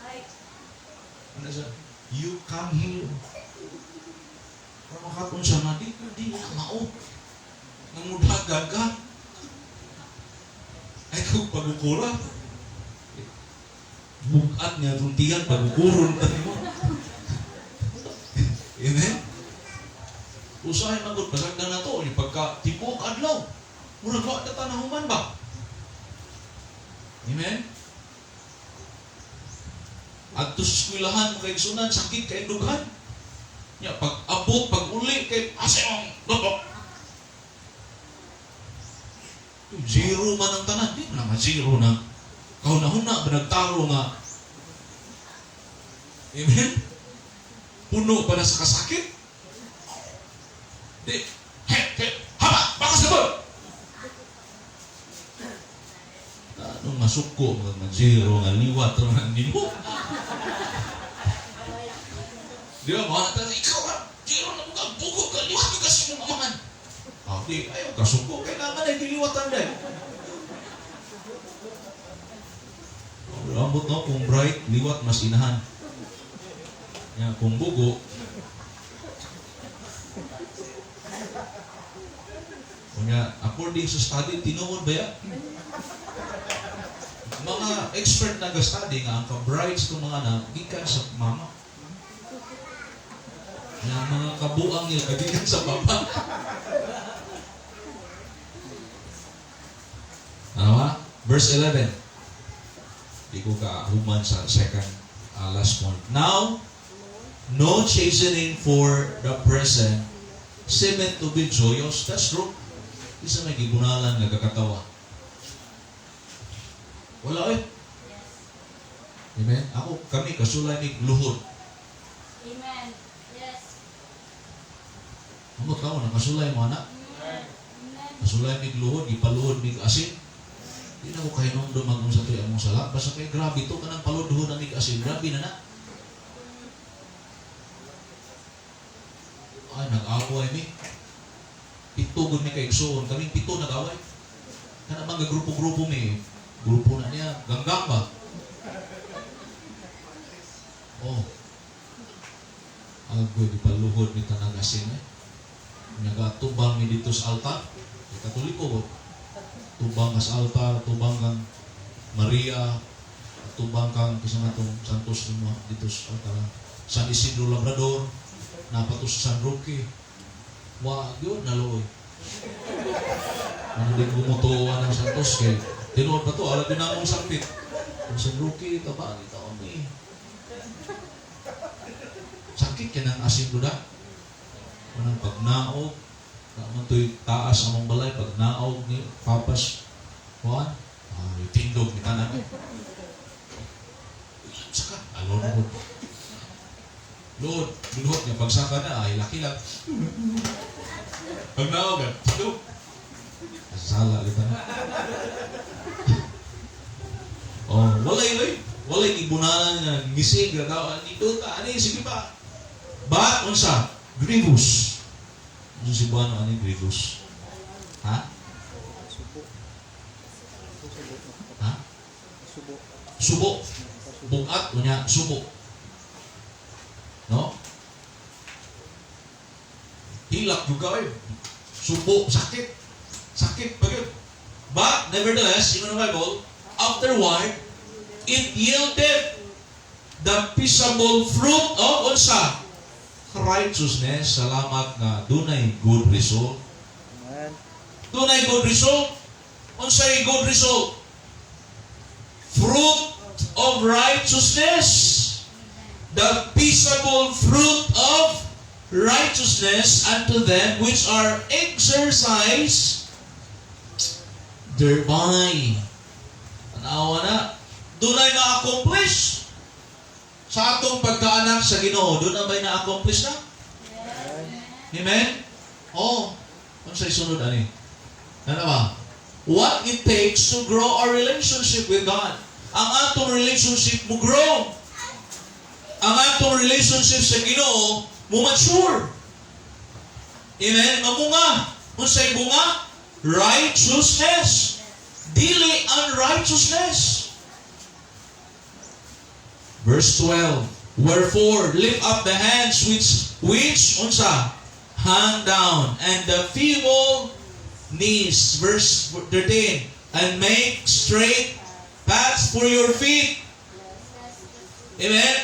Ay. Ano siya? You come here. Pero makatun siya nga, di, di na mao. Nangudagan ka. Ay kung pagukura. Bugat niya itong tiyan, pagukuron ka mo. Amen? Usahay magod, pasagdan na to, yung pagka tibok adlaw. Murag wa na tanahuman ba? Amen? Adto sa eskwelahan, makaigsunan, sakit kay dughan. Nya pag abot, pag uli kay asa ang lobok. Zero man ang tanan, di man naman zero na. Kahuna-huna ba nagtaro nga. Amen? Puno pa na sa kasakit. Di, he, he, haba, baka sa bon! Anong masuko, mga zero, nga liwat, nga nimo. Di ba, mga nata, ikaw ka, zero na mga bugo ka, liwat ka sa mong amahan. Ah, di, ayaw ka, suko, kailangan ay diliwatan din. Ambot no, kung bright, liwat, mas inahan. Ya, kung bugo, kunya, according sa study, tinuod ba ya? Mga expert na ga-study nga, ang ka-brights itong mga anak, gikan sa mama. Nga mga kabuang nila, gikan sa papa. Ano ba? Verse 11. Di ko ka human sa second last point. Now, no chastening for the present seemeth to be joyous. That's true. Isa may gibunalan nga kakatawa. Wala eh. Yes. Amen? Ako, kami, kasulay mig luhod. Amen. Yes. Amot ka mo, nakasulay mo, anak. Amen. Kasulay mig luhod, gipaluhod mig asin. Di na ko kahinomdom mag-unsa to'y among sala. Basta kay grabe to, kanang paludhon na mig asin. Grabe na na. Ay, nag-away mi. Pito gud mi kay igsuon. Kaming pito nag-away. Kana bang grupo-grupo mi. Grupo na niya, ganggang ba? Oh. Agoy, gipaluhod mi tanang asin eh. Nagatubang mi dito sa altar. Di Katoliko ko. Tubang ka sa altar, tubang kang Maria, tubang kang kasi nga itong Santos nimo dito sa altar. San Isidro Labrador, napato sa San Roque. Wa gyud naluoy. Ano din gumutuan ng Santos kay tinuod pa to, ala din namong sakit. Ang San Roque, tabang itaon ni. Sakit kay nang asin duda. Manang pagnaog, naman to'y taas among balay, pagnaog ni Papas Juan, ay, tindog ni tanan. Saka, alon ko. Lord, luhot niya, pagsaka na, ay, laki lang. Pagnaog, ah, tindog. Sala, kita na. Oh, walay, walay. Walay, gibunalan nga, ngisig, gagawa, dito ka, ani, sige pa. Ba, unsa? Grievous. Unsa si Buano, ani, grievous? Ha? Subo. Subo. Ha? Subo. Subo. Bugat, unya, subo. No? Hilak juga eh. Subo, sakit. Sakit, pagod. But, nevertheless, in the Bible, afterward, it yielded the peaceable fruit of unsa? Righteousness. Salamat nga dunay good result. Amen. Dunay good result. Unsay good result? Fruit of righteousness. The peaceable fruit of righteousness unto them which are exercised Thereby. Tanawa na. Dunay na-accomplish. Sa atong pagkaanak sa Ginoo, duna ba'y na-accomplish na? Amen? Oh, unsay sunod ani? Ano ba? What it takes to grow our relationship with God. Ang atong relationship mo grow. Ang atong relationship sa Ginoo mo mature. Amen? Mamunga. Unsay bunga? Righteousness. Dili unrighteousness. Verse 12. "Wherefore, lift up the hands which unsa? Hang down, and the feeble knees." Verse 13. "And make straight paths for your feet." Amen?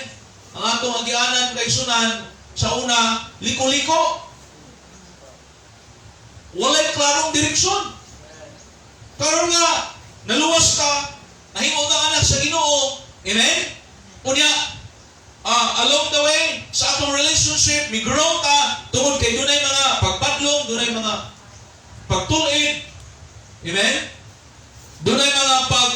Ang atong agianan, kaigsuonan, sa una, liko-liko. Walay klarong direksyon. Karon nga, naluwas ka, nahimo ka anak sa Ginoo. Amen? Unya, along the way, sa atong relationship, mi-grow ka, tungod kay dunay mga pagpadlong, dunay mga pagtul-id. Amen? Dunay mga pag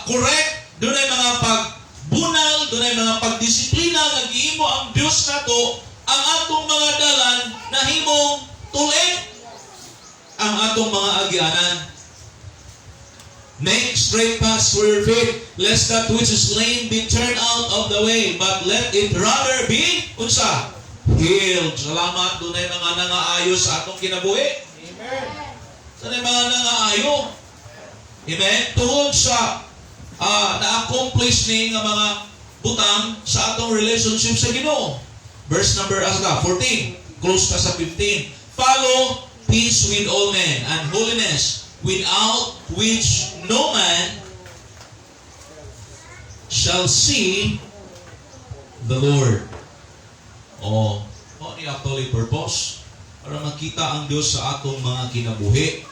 correct, dunay mga pagbunal, dunay mga pagdisiplina nga gihimo ang Dios nato, ang atong mga dalan nahimong tul-id ang atong mga agianan. "Make straight paths for your feet, lest that which is lame be turned out of the way, but let it rather be," unsa? "Healed." Salamat, dunay mga nangaayo sa atong kinabuhi. Amen. Dunay mga nangaayo. Amen? Tungod sa na-accomplish ni nga mga butang sa atong relationship sa Ginoo. Verse number asa ka? 14. Close ka sa 15. "Follow peace with all men and holiness, without which no man shall see the Lord." Oh, mao ni actually purpose para makita ang Dios sa atong mga kinabuhi.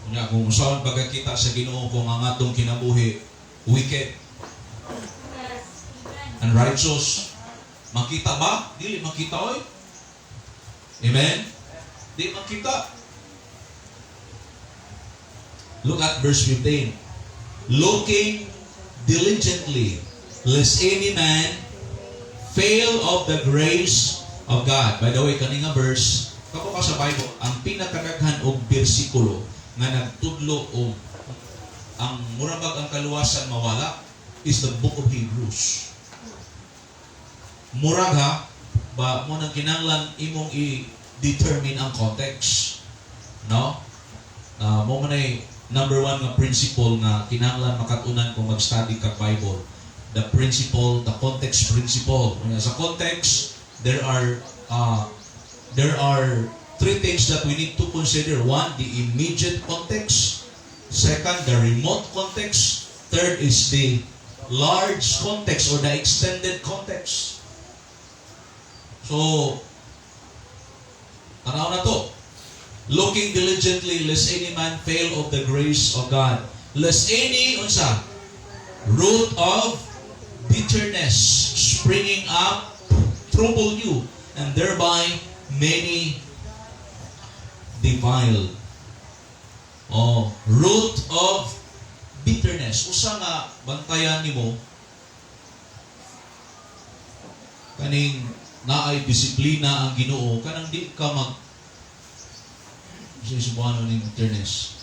Unya kung unsaon pagkakita sa Ginoo kung ang atong kinabuhi wicked, unrighteous? Makita ba? Dili makita oy. Amen? Di makita. Look at verse 15. "Looking diligently, lest any man fail of the grace of God." By the way, kani nga verse, kapo ka sa Bible, ang pinakadaghan og bersikulo nga nagtudlo og ang murabag ang kaluwasan mawala is the Book of Hebrews. Murag ha, ba mo nang kinahanglan imong i-determine ang context. No? Mo man ay number one nga principle nga kinahanglan makatunan kung mag-study ka Bible. The principle, the context principle. Nga sa context, there are three things that we need to consider. One, the immediate context. Second, the remote context. Third is the large context or the extended context. So, tanaw na to. "Looking diligently, lest any man fail of the grace of God. Lest any," unsa? "Root of bitterness springing up trouble you, and thereby many defiled." Oh, root of bitterness. Usa nga bantayan nimo kaning naay disiplina ang Ginoo, kanang di ka mag sa Cebuano ning bitterness.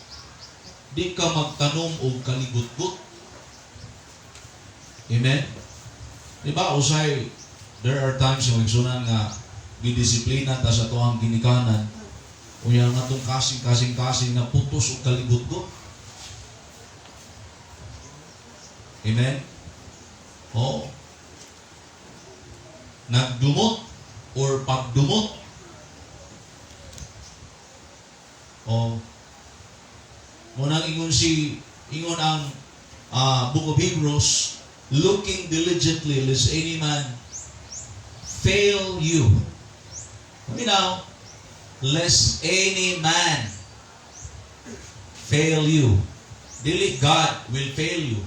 Di ka magtanom og kaligutgot. Amen? Di ba, usay, there are times yung igsunan nga gidisiplina ta sa tuang ginikanan, unya nga atong kasing kasing kasing na putos og kaligutgot. Amen? Oo. Nagdumot or pagdumot. Oh. Munang ingon ang Book of Hebrews, "Looking diligently lest any man fail you." Now, lest any man fail you. Dili God will fail you.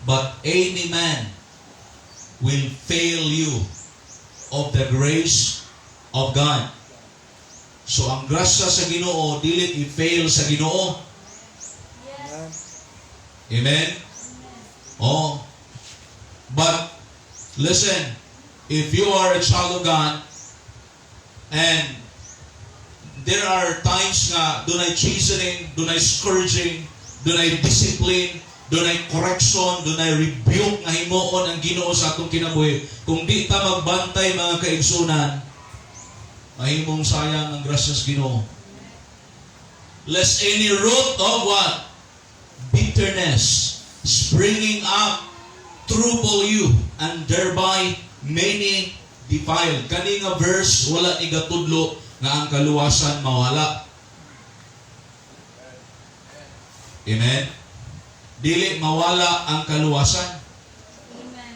But any man will fail you of the grace of God. So ang grasya sa Ginoo dili i-fail sa Ginoo. Amen. Amen. Oh. But listen, if you are a child of God and there are times nga dunay chastening, dunay scourging, dunay discipline, dunay correction, dunay rebuke nga himuon ang Ginoo sa atong kinabuhi. Kung di ta magbantay, mga kaigsunan, mahimong sayang ang grasya sa Ginoo. Lest any root of what? Bitterness springing up trouble you and thereby many defiled. Kani nga verse, wala ni gatudlo nga ang kaluwasan mawala. Amen. Dili mawala ang kaluwasan. Amen.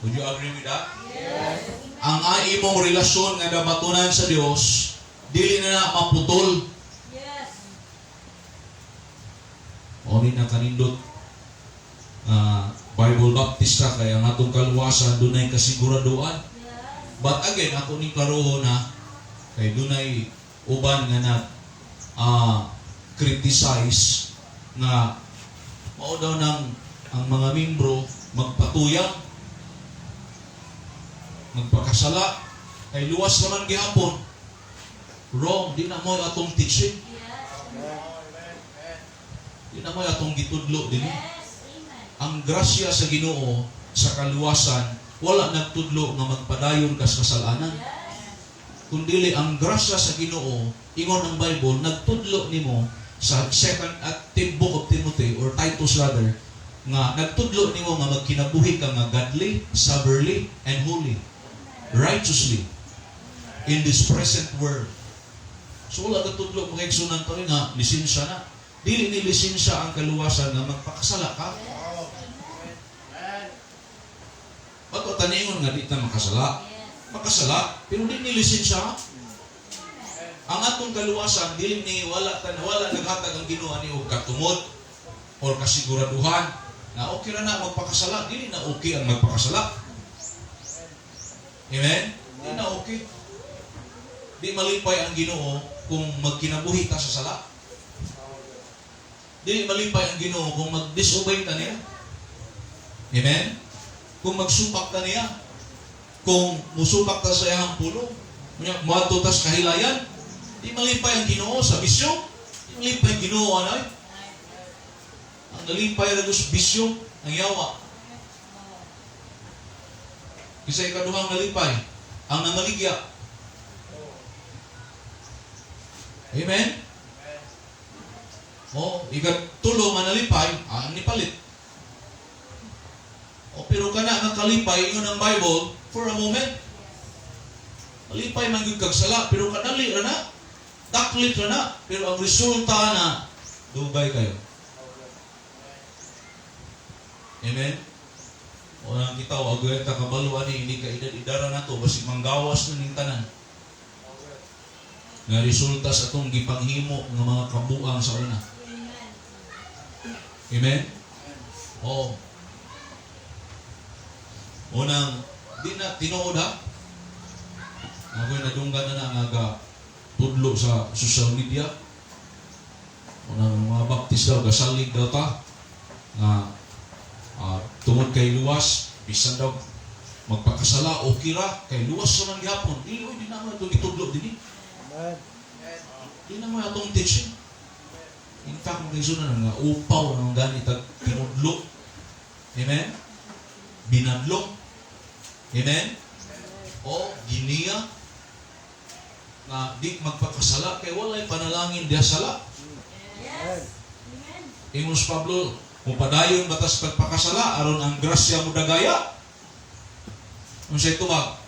Would you agree with that? Yes. Ang imong relasyon nga nabatunan sa Dios, dili na na maputol. O ni na kanindot Bible Baptist ka kay ang atong kaluwasan dunay kasiguraduan. But again, ako ni klaroho na kay dunay uban nga nag criticize nga mao daw nang ang mga membro magpatuyang, magpakasala kay luwas naman gihapon. Wrong. Di na mo atong teaching. Di na mo atong gitudlo dinhi. Amen. Ang grasya sa Ginoo sa kaluwasan wala nagtudlo nga magpadayon kas kasalanan. Kundili ang grasya sa Ginoo, ingon ang Bible, nagtudlo nimo sa second at book of Timothy or Titus rather, nga nagtudlo nimo nga magkinabuhi ka nga godly, soberly, and holy, righteously in this present world. So wala nagtudlo, mga igsunan, to nga lisensya na. Dili ni lisensya ang kaluwasan nga magpakasala ka. Ba't o taniingon nga di ta makasala? Makasala, pero di ni lisensya. Ang atong kaluwasan dili ni wala naghatag ang Ginoo ani og katumod or kasiguraduhan na okay ra na magpakasala. Dili na okay ang magpakasala. Amen? Di na okay. Di malipay ang Ginoo kung magkinabuhi ta sa sala. Dili malipay ang Ginoo kung mag-disobey ta niya. Amen? Kung magsupak ta niya, kung musupak ta sa iyang pulong, unya moadto ta sa kahilayan, di malipay ang Ginoo sa bisyo. Di malipay ang Ginoo anay. Ang nalipay ra sa bisyo, ang yawa. Isa ikaduhang nalipay, ang namaligya. Amen? O, ikatulo nga nalipay, ang nipalit. O, pero kana nga kalipay, ingon ang Bible, for a moment. Malipay man gyud kag sala, pero kanali ra na. Taklit ra na, pero ang resulta na, dugay kayo. Amen? O nang kita, o agoy ta kabalo ani, hindi ka edad-idara na to, basig manggawas na ning tanan. Nga resulta sa atong gipanghimo nga mga kabuang sa una. Amen? Oo. Unang, di na tinuod ha. Ako'y nadunggan na na nga ga tudlo sa social media. Unang mga Baptist daw, gasalig daw ta. Nga tungod kay luwas, bisan daw magpakasala, okay ra, kay luwas naman gihapon. Dili, oy, di na mo itong gitudlo dinhi. Amen. Di na mo atong teaching. In fact, mga kaigsunan nga upaw ng ganit at tinudlo. Amen? Binadlong. Amen? O, giniya. Nga di magpakasala, kay walay panalangin diya sala. Yes. Amen. Ingon si Pablo, mupadayon batas pagpakasala, aron ang grasya mo dagaya. Unsay tubag?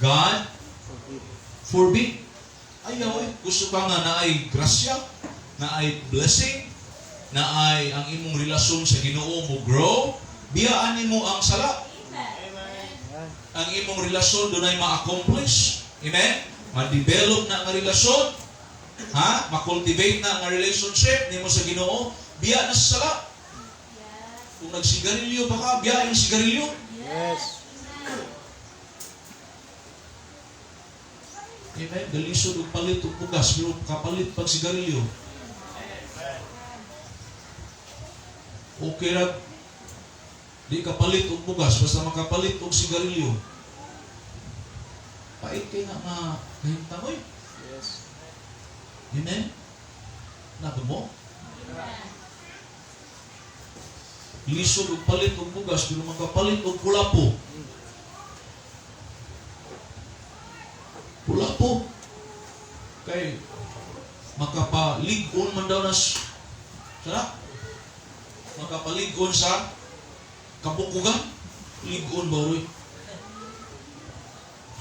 God Forgive. forbid. Ayaw eh. Gusto ka nga na ay grasya, na ay blessing, na ay ang imong relasyon sa Ginoo mo grow, biyaan nimo ang sala. Amen. Amen. Ang imong relasyon dunay ma-accomplish. Amen? Ma-develop na ang relasyon. Ha? Ma-cultivate na ang relationship nimo sa Ginoo. Biya na sa sala. Kung nagsigarilyo pa ka, biya yung sigarilyo. Yes. Amen. Amen. Galisod og palit og bugas pero kapalit pag sigarilyo. Okay ra di kapalit og bugas basta makapalit og sigarilyo. Pait kay nga nga kahimtang oy. Yes. Amen. Nako mo? Amen. Lisod og palit og bugas pero makapalit og kulapo. Kulapo. Kay makapalig-on man daw nas sana makapalig-on sa kabukugan, lig-on ba roy?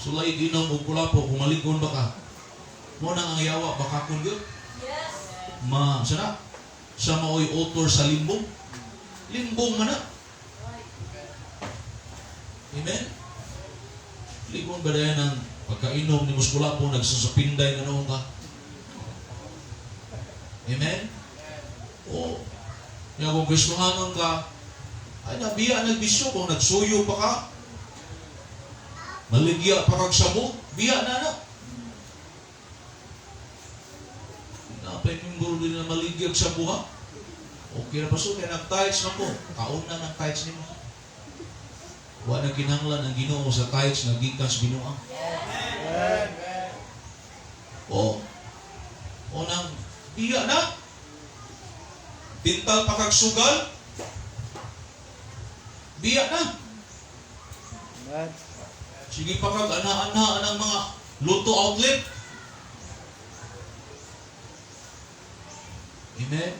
Sulay inom og kulapo kung malig-on ba ka mo nang ang yawa baka kun gyud. Yes. Ma sana sa maoy author sa limbong, limbong man na. Right. Amen. Ligon ba dayon ang pagkainom ni muskulapo nagsusupinday na noon ka? Amen? O, kaya kung Kristohanon ka, ay nabiya nagbisyo, kung nagsuyo pa ka, maligya pa kag sabo, biya na na. Napay membro din na maligyag sa buha. Okay na pa so, kaya nag-tithes na ko. Kaon na ng tithes nimo. Wa na kinahanglan ang Ginoo sa tithes nga gikan sa Ginoo. Amen. O, o nang biya na. Tintal pa kag sugal. Biya na. Amen. Sige pa kag ana-ana ang mga lotto outlet. Amen.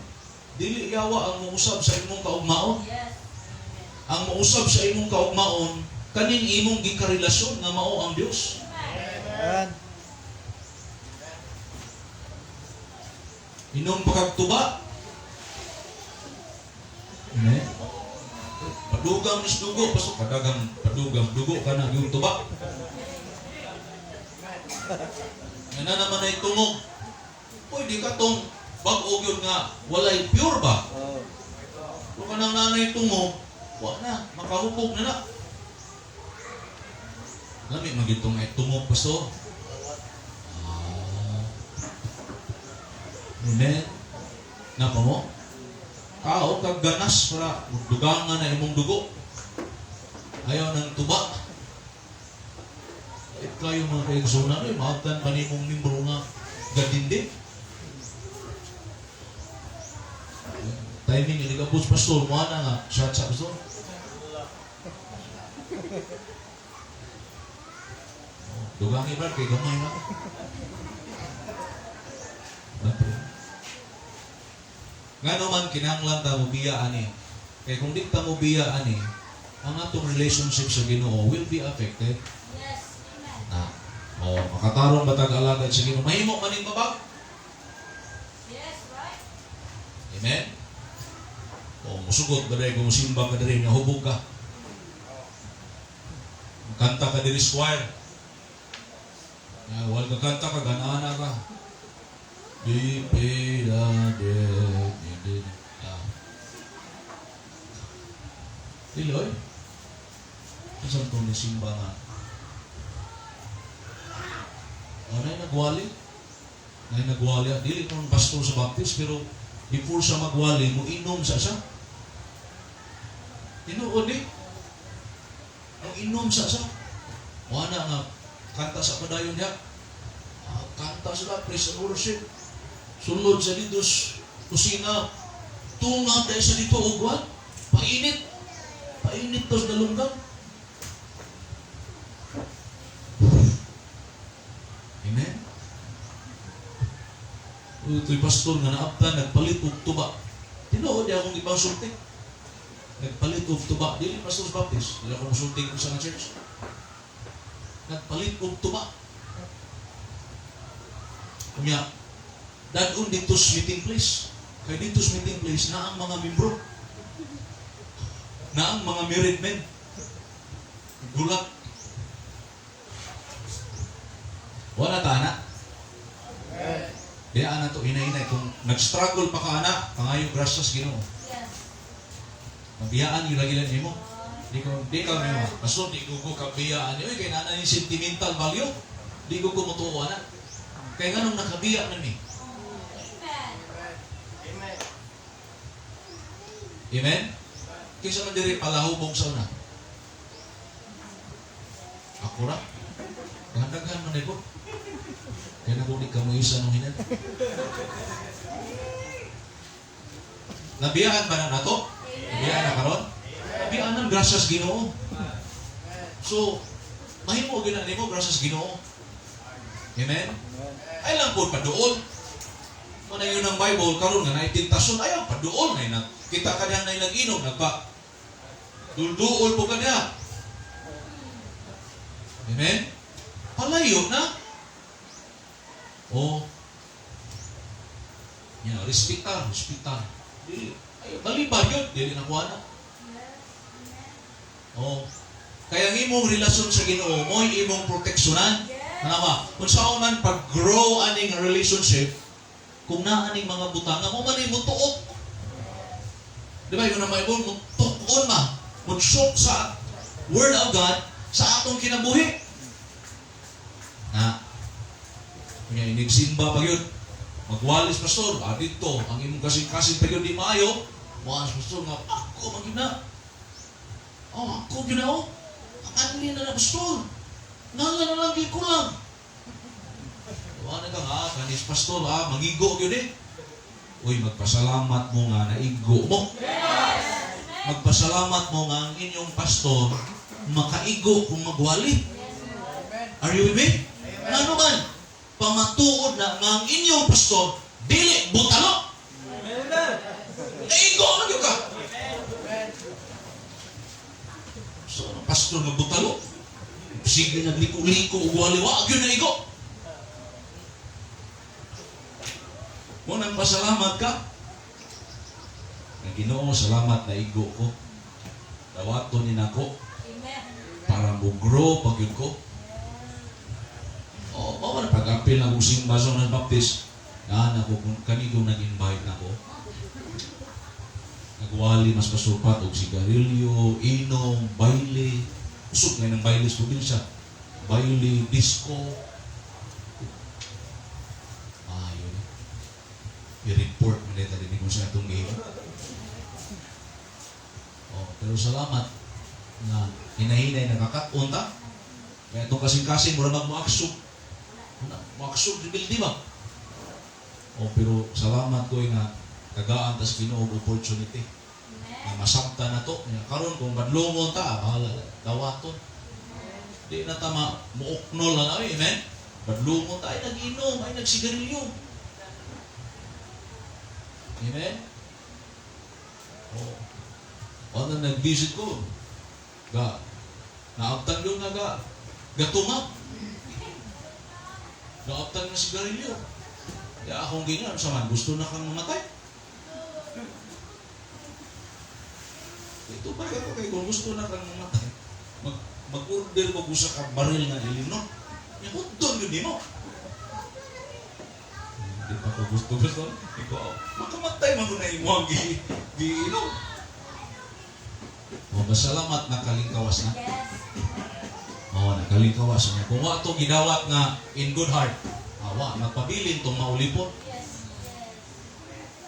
Dili yawa ang muusab sa imong kaugmaon. Yes. Ang muusab sa imong kaugmaon kaning imong gikarelasyon nga mao ang Dios. Amen. Amen. Inom pa kag tuba. Amen. Padugang nis dugo, pasok padagang padugang dugo kana yung tuba. Nga na naman ay tungog. Uy, di ka tong bag-o yun nga walay pure ba? Oh. Kung kanang nanay tungog, wa na, makahubog na na. Lami magitong ay tungog paso. Ah. Amen. Napa mo? Kao kag ganas para dugangan na imong dugo. Ayaw ng tuba. Eh, kayo mga kaigsunan, eh, maabtan pa nimong membro nga gadindi. Timing, hindi ka push, pastor, mo na nga, shot sa pastor. Oh, dugangi brad, kay gamay na. Napre. Ngano man kinahanglan ta mo biya ani. Kay kung di ta mo biya ani, ang atong relationship sa Ginoo will be affected. Yes. Amen. Na. Oh, makatarong ba tag alagad sa Ginoo? Mahimo man ning babag. Yes, right? Amen. O musugot ba dahil kung musimba ka diri nga hubog ka. Kanta ka diri sa choir. Ya, wal ka kanta ka ganana ka. Di di da di di di. Ah. Dili oy. Unsa tong nisimba nga? Oh, nay nagwali. Nay nagwali. Dili ko pastor sa Baptist pero before siya magwali, mo inom sa siya. Tinuod eh. Mo inom sa siya. Wala nga, kanta sa padayon niya. Ah, kanta sila, praise and worship. Sulod sa dito, kusina. Tunga tayo sa dito, ugwan. Painit. Painit to sa dalunggan. Amen? Ito'y pastor nga naapta, nagpalit og tuba. Tinuod niya akong ibang sulti. Nagpalit og tuba. Dili pastor sa Baptist. Dili ako musulti kung sa nga church. Nagpalit og tuba. Kunya, dadon dito sa meeting place. Kay dito sa meeting place, na ang mga membro. Na ang mga married men. Gulat. Wala ta, ana. Di ana to hinay-hinay kung nag-struggle pa ka ana, pangayo grasya Ginoo. Yes. Mabiyaan yung lagi lang nimo. Di ko di ka nimo. Pastor, di ko ko kabiyaan. Uy, kay nana ni sentimental value. Di ko mutuo ana. Kaya nganong nakabiya man mi. Amen. Amen? Kinsa man diri palahubog sa una? Ako ra. Daghan man ko. Kaya na di ka mo isa nung hinan. Nabiyaan ba na nato? Nabiyaan na karon? Nabiyaan na, grasas Ginoo. So, mahimo gyud na nimo grasas Ginoo. Amen? Amen. Ay lang po paduol. Muna yun ang Bible karon nga naay tentasyon, ayaw paduol na yun. Kita ka niya na nag-inom, nagpa dulduol po ka niya. Amen? Palayo na. Oh. Ya, respetar, respetar. Dili, ay, balibar yun, dili na kuha na. Oh. Kaya ang imong relasyon sa Ginoo, mo'y imong proteksyonan. Ano ba? Kung saan man pag-grow aning relationship, kung naa aning mga butanga mo man ay mutuok. Di ba yun ang Bible? Mutuon ma. Mutsok sa Word of God sa atong kinabuhi. Na, kunya inigsimba pa yun. Magwalis, pastor, ah, dito, ang imong kasing-kasing pa yun di maayo. Muas, pastor, nga, ako, man na. Oh, ako, gyud na, oh. Ang anli na na, pastor. Nala na lang, ko lang. Wala ka nga, kanis pastor, ah, magigo gyud eh. Uy, magpasalamat mo nga, naigo mo. Magpasalamat mo nga ang inyong pastor, makaigo kung magwali. Are you with me? Ano man? Pamatuod na nga ang inyong pastor, dili butalo. Naigo man gyud ka. So, ang pastor nga butalo, sige nagliko-liko og wali, wa gyud naigo. Mo nang pasalamat ka. Nga Ginoo, salamat na igo ko. Dawaton ni nako Amen. Para mo grow pag yun ko. Oh, mao man pag-apil na kong simba sa unang Baptist, na ako kung kanigong nag-invite nako. Nagwali mas pasupat og sigarilyo, inom, baile. Usog ngayon ang baile sa probinsya. Baile, disco. Ayo. I-report mo nito din ko sa atong game. Oh, pero salamat na hinahinay nakakaon ta. Kaya itong kasing-kasing, mura mag-muaksog. Muaksog, rebelde ba? Oh, pero salamat ko nga tagaan tas Ginoo og opportunity. Amen. Nga masabta na to. Nga karon kung badlongon ta, bahala dawaton. Di na ta muuknol na na, amen? Badlongon ta, ay nag-inom, ay nagsigarilyo. Amen? Oh. Ano nag-visit ko? Ga, naabtan yun nga ga, gatungap. Naabtan ng sigarilyo. Ya akong ganyan, sa man, gusto na kang mamatay. Ito pa ako kay kung gusto na kang mamatay, mag-order mo usa ka baril nga ilimnon. Ya hudon yun nimo. Hindi pa ko gusto gusto. Ikaw, makamatay man ko na imo ang giinom. Oh, masalamat nakalingkawas na. Yes. Oh, nakalingkawas na. Kung wa to gidawat nga in good heart, awa nagpabilin tong maulipon.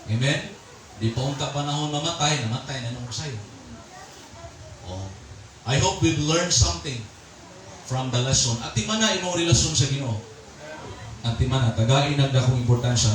Amen? Di pa unta panahon mamatay, namatay na nung sayo. Oh. I hope we've learned something from the lesson. At man na imong relasyon sa Ginoo. At man na, tagain ang dakong importansya.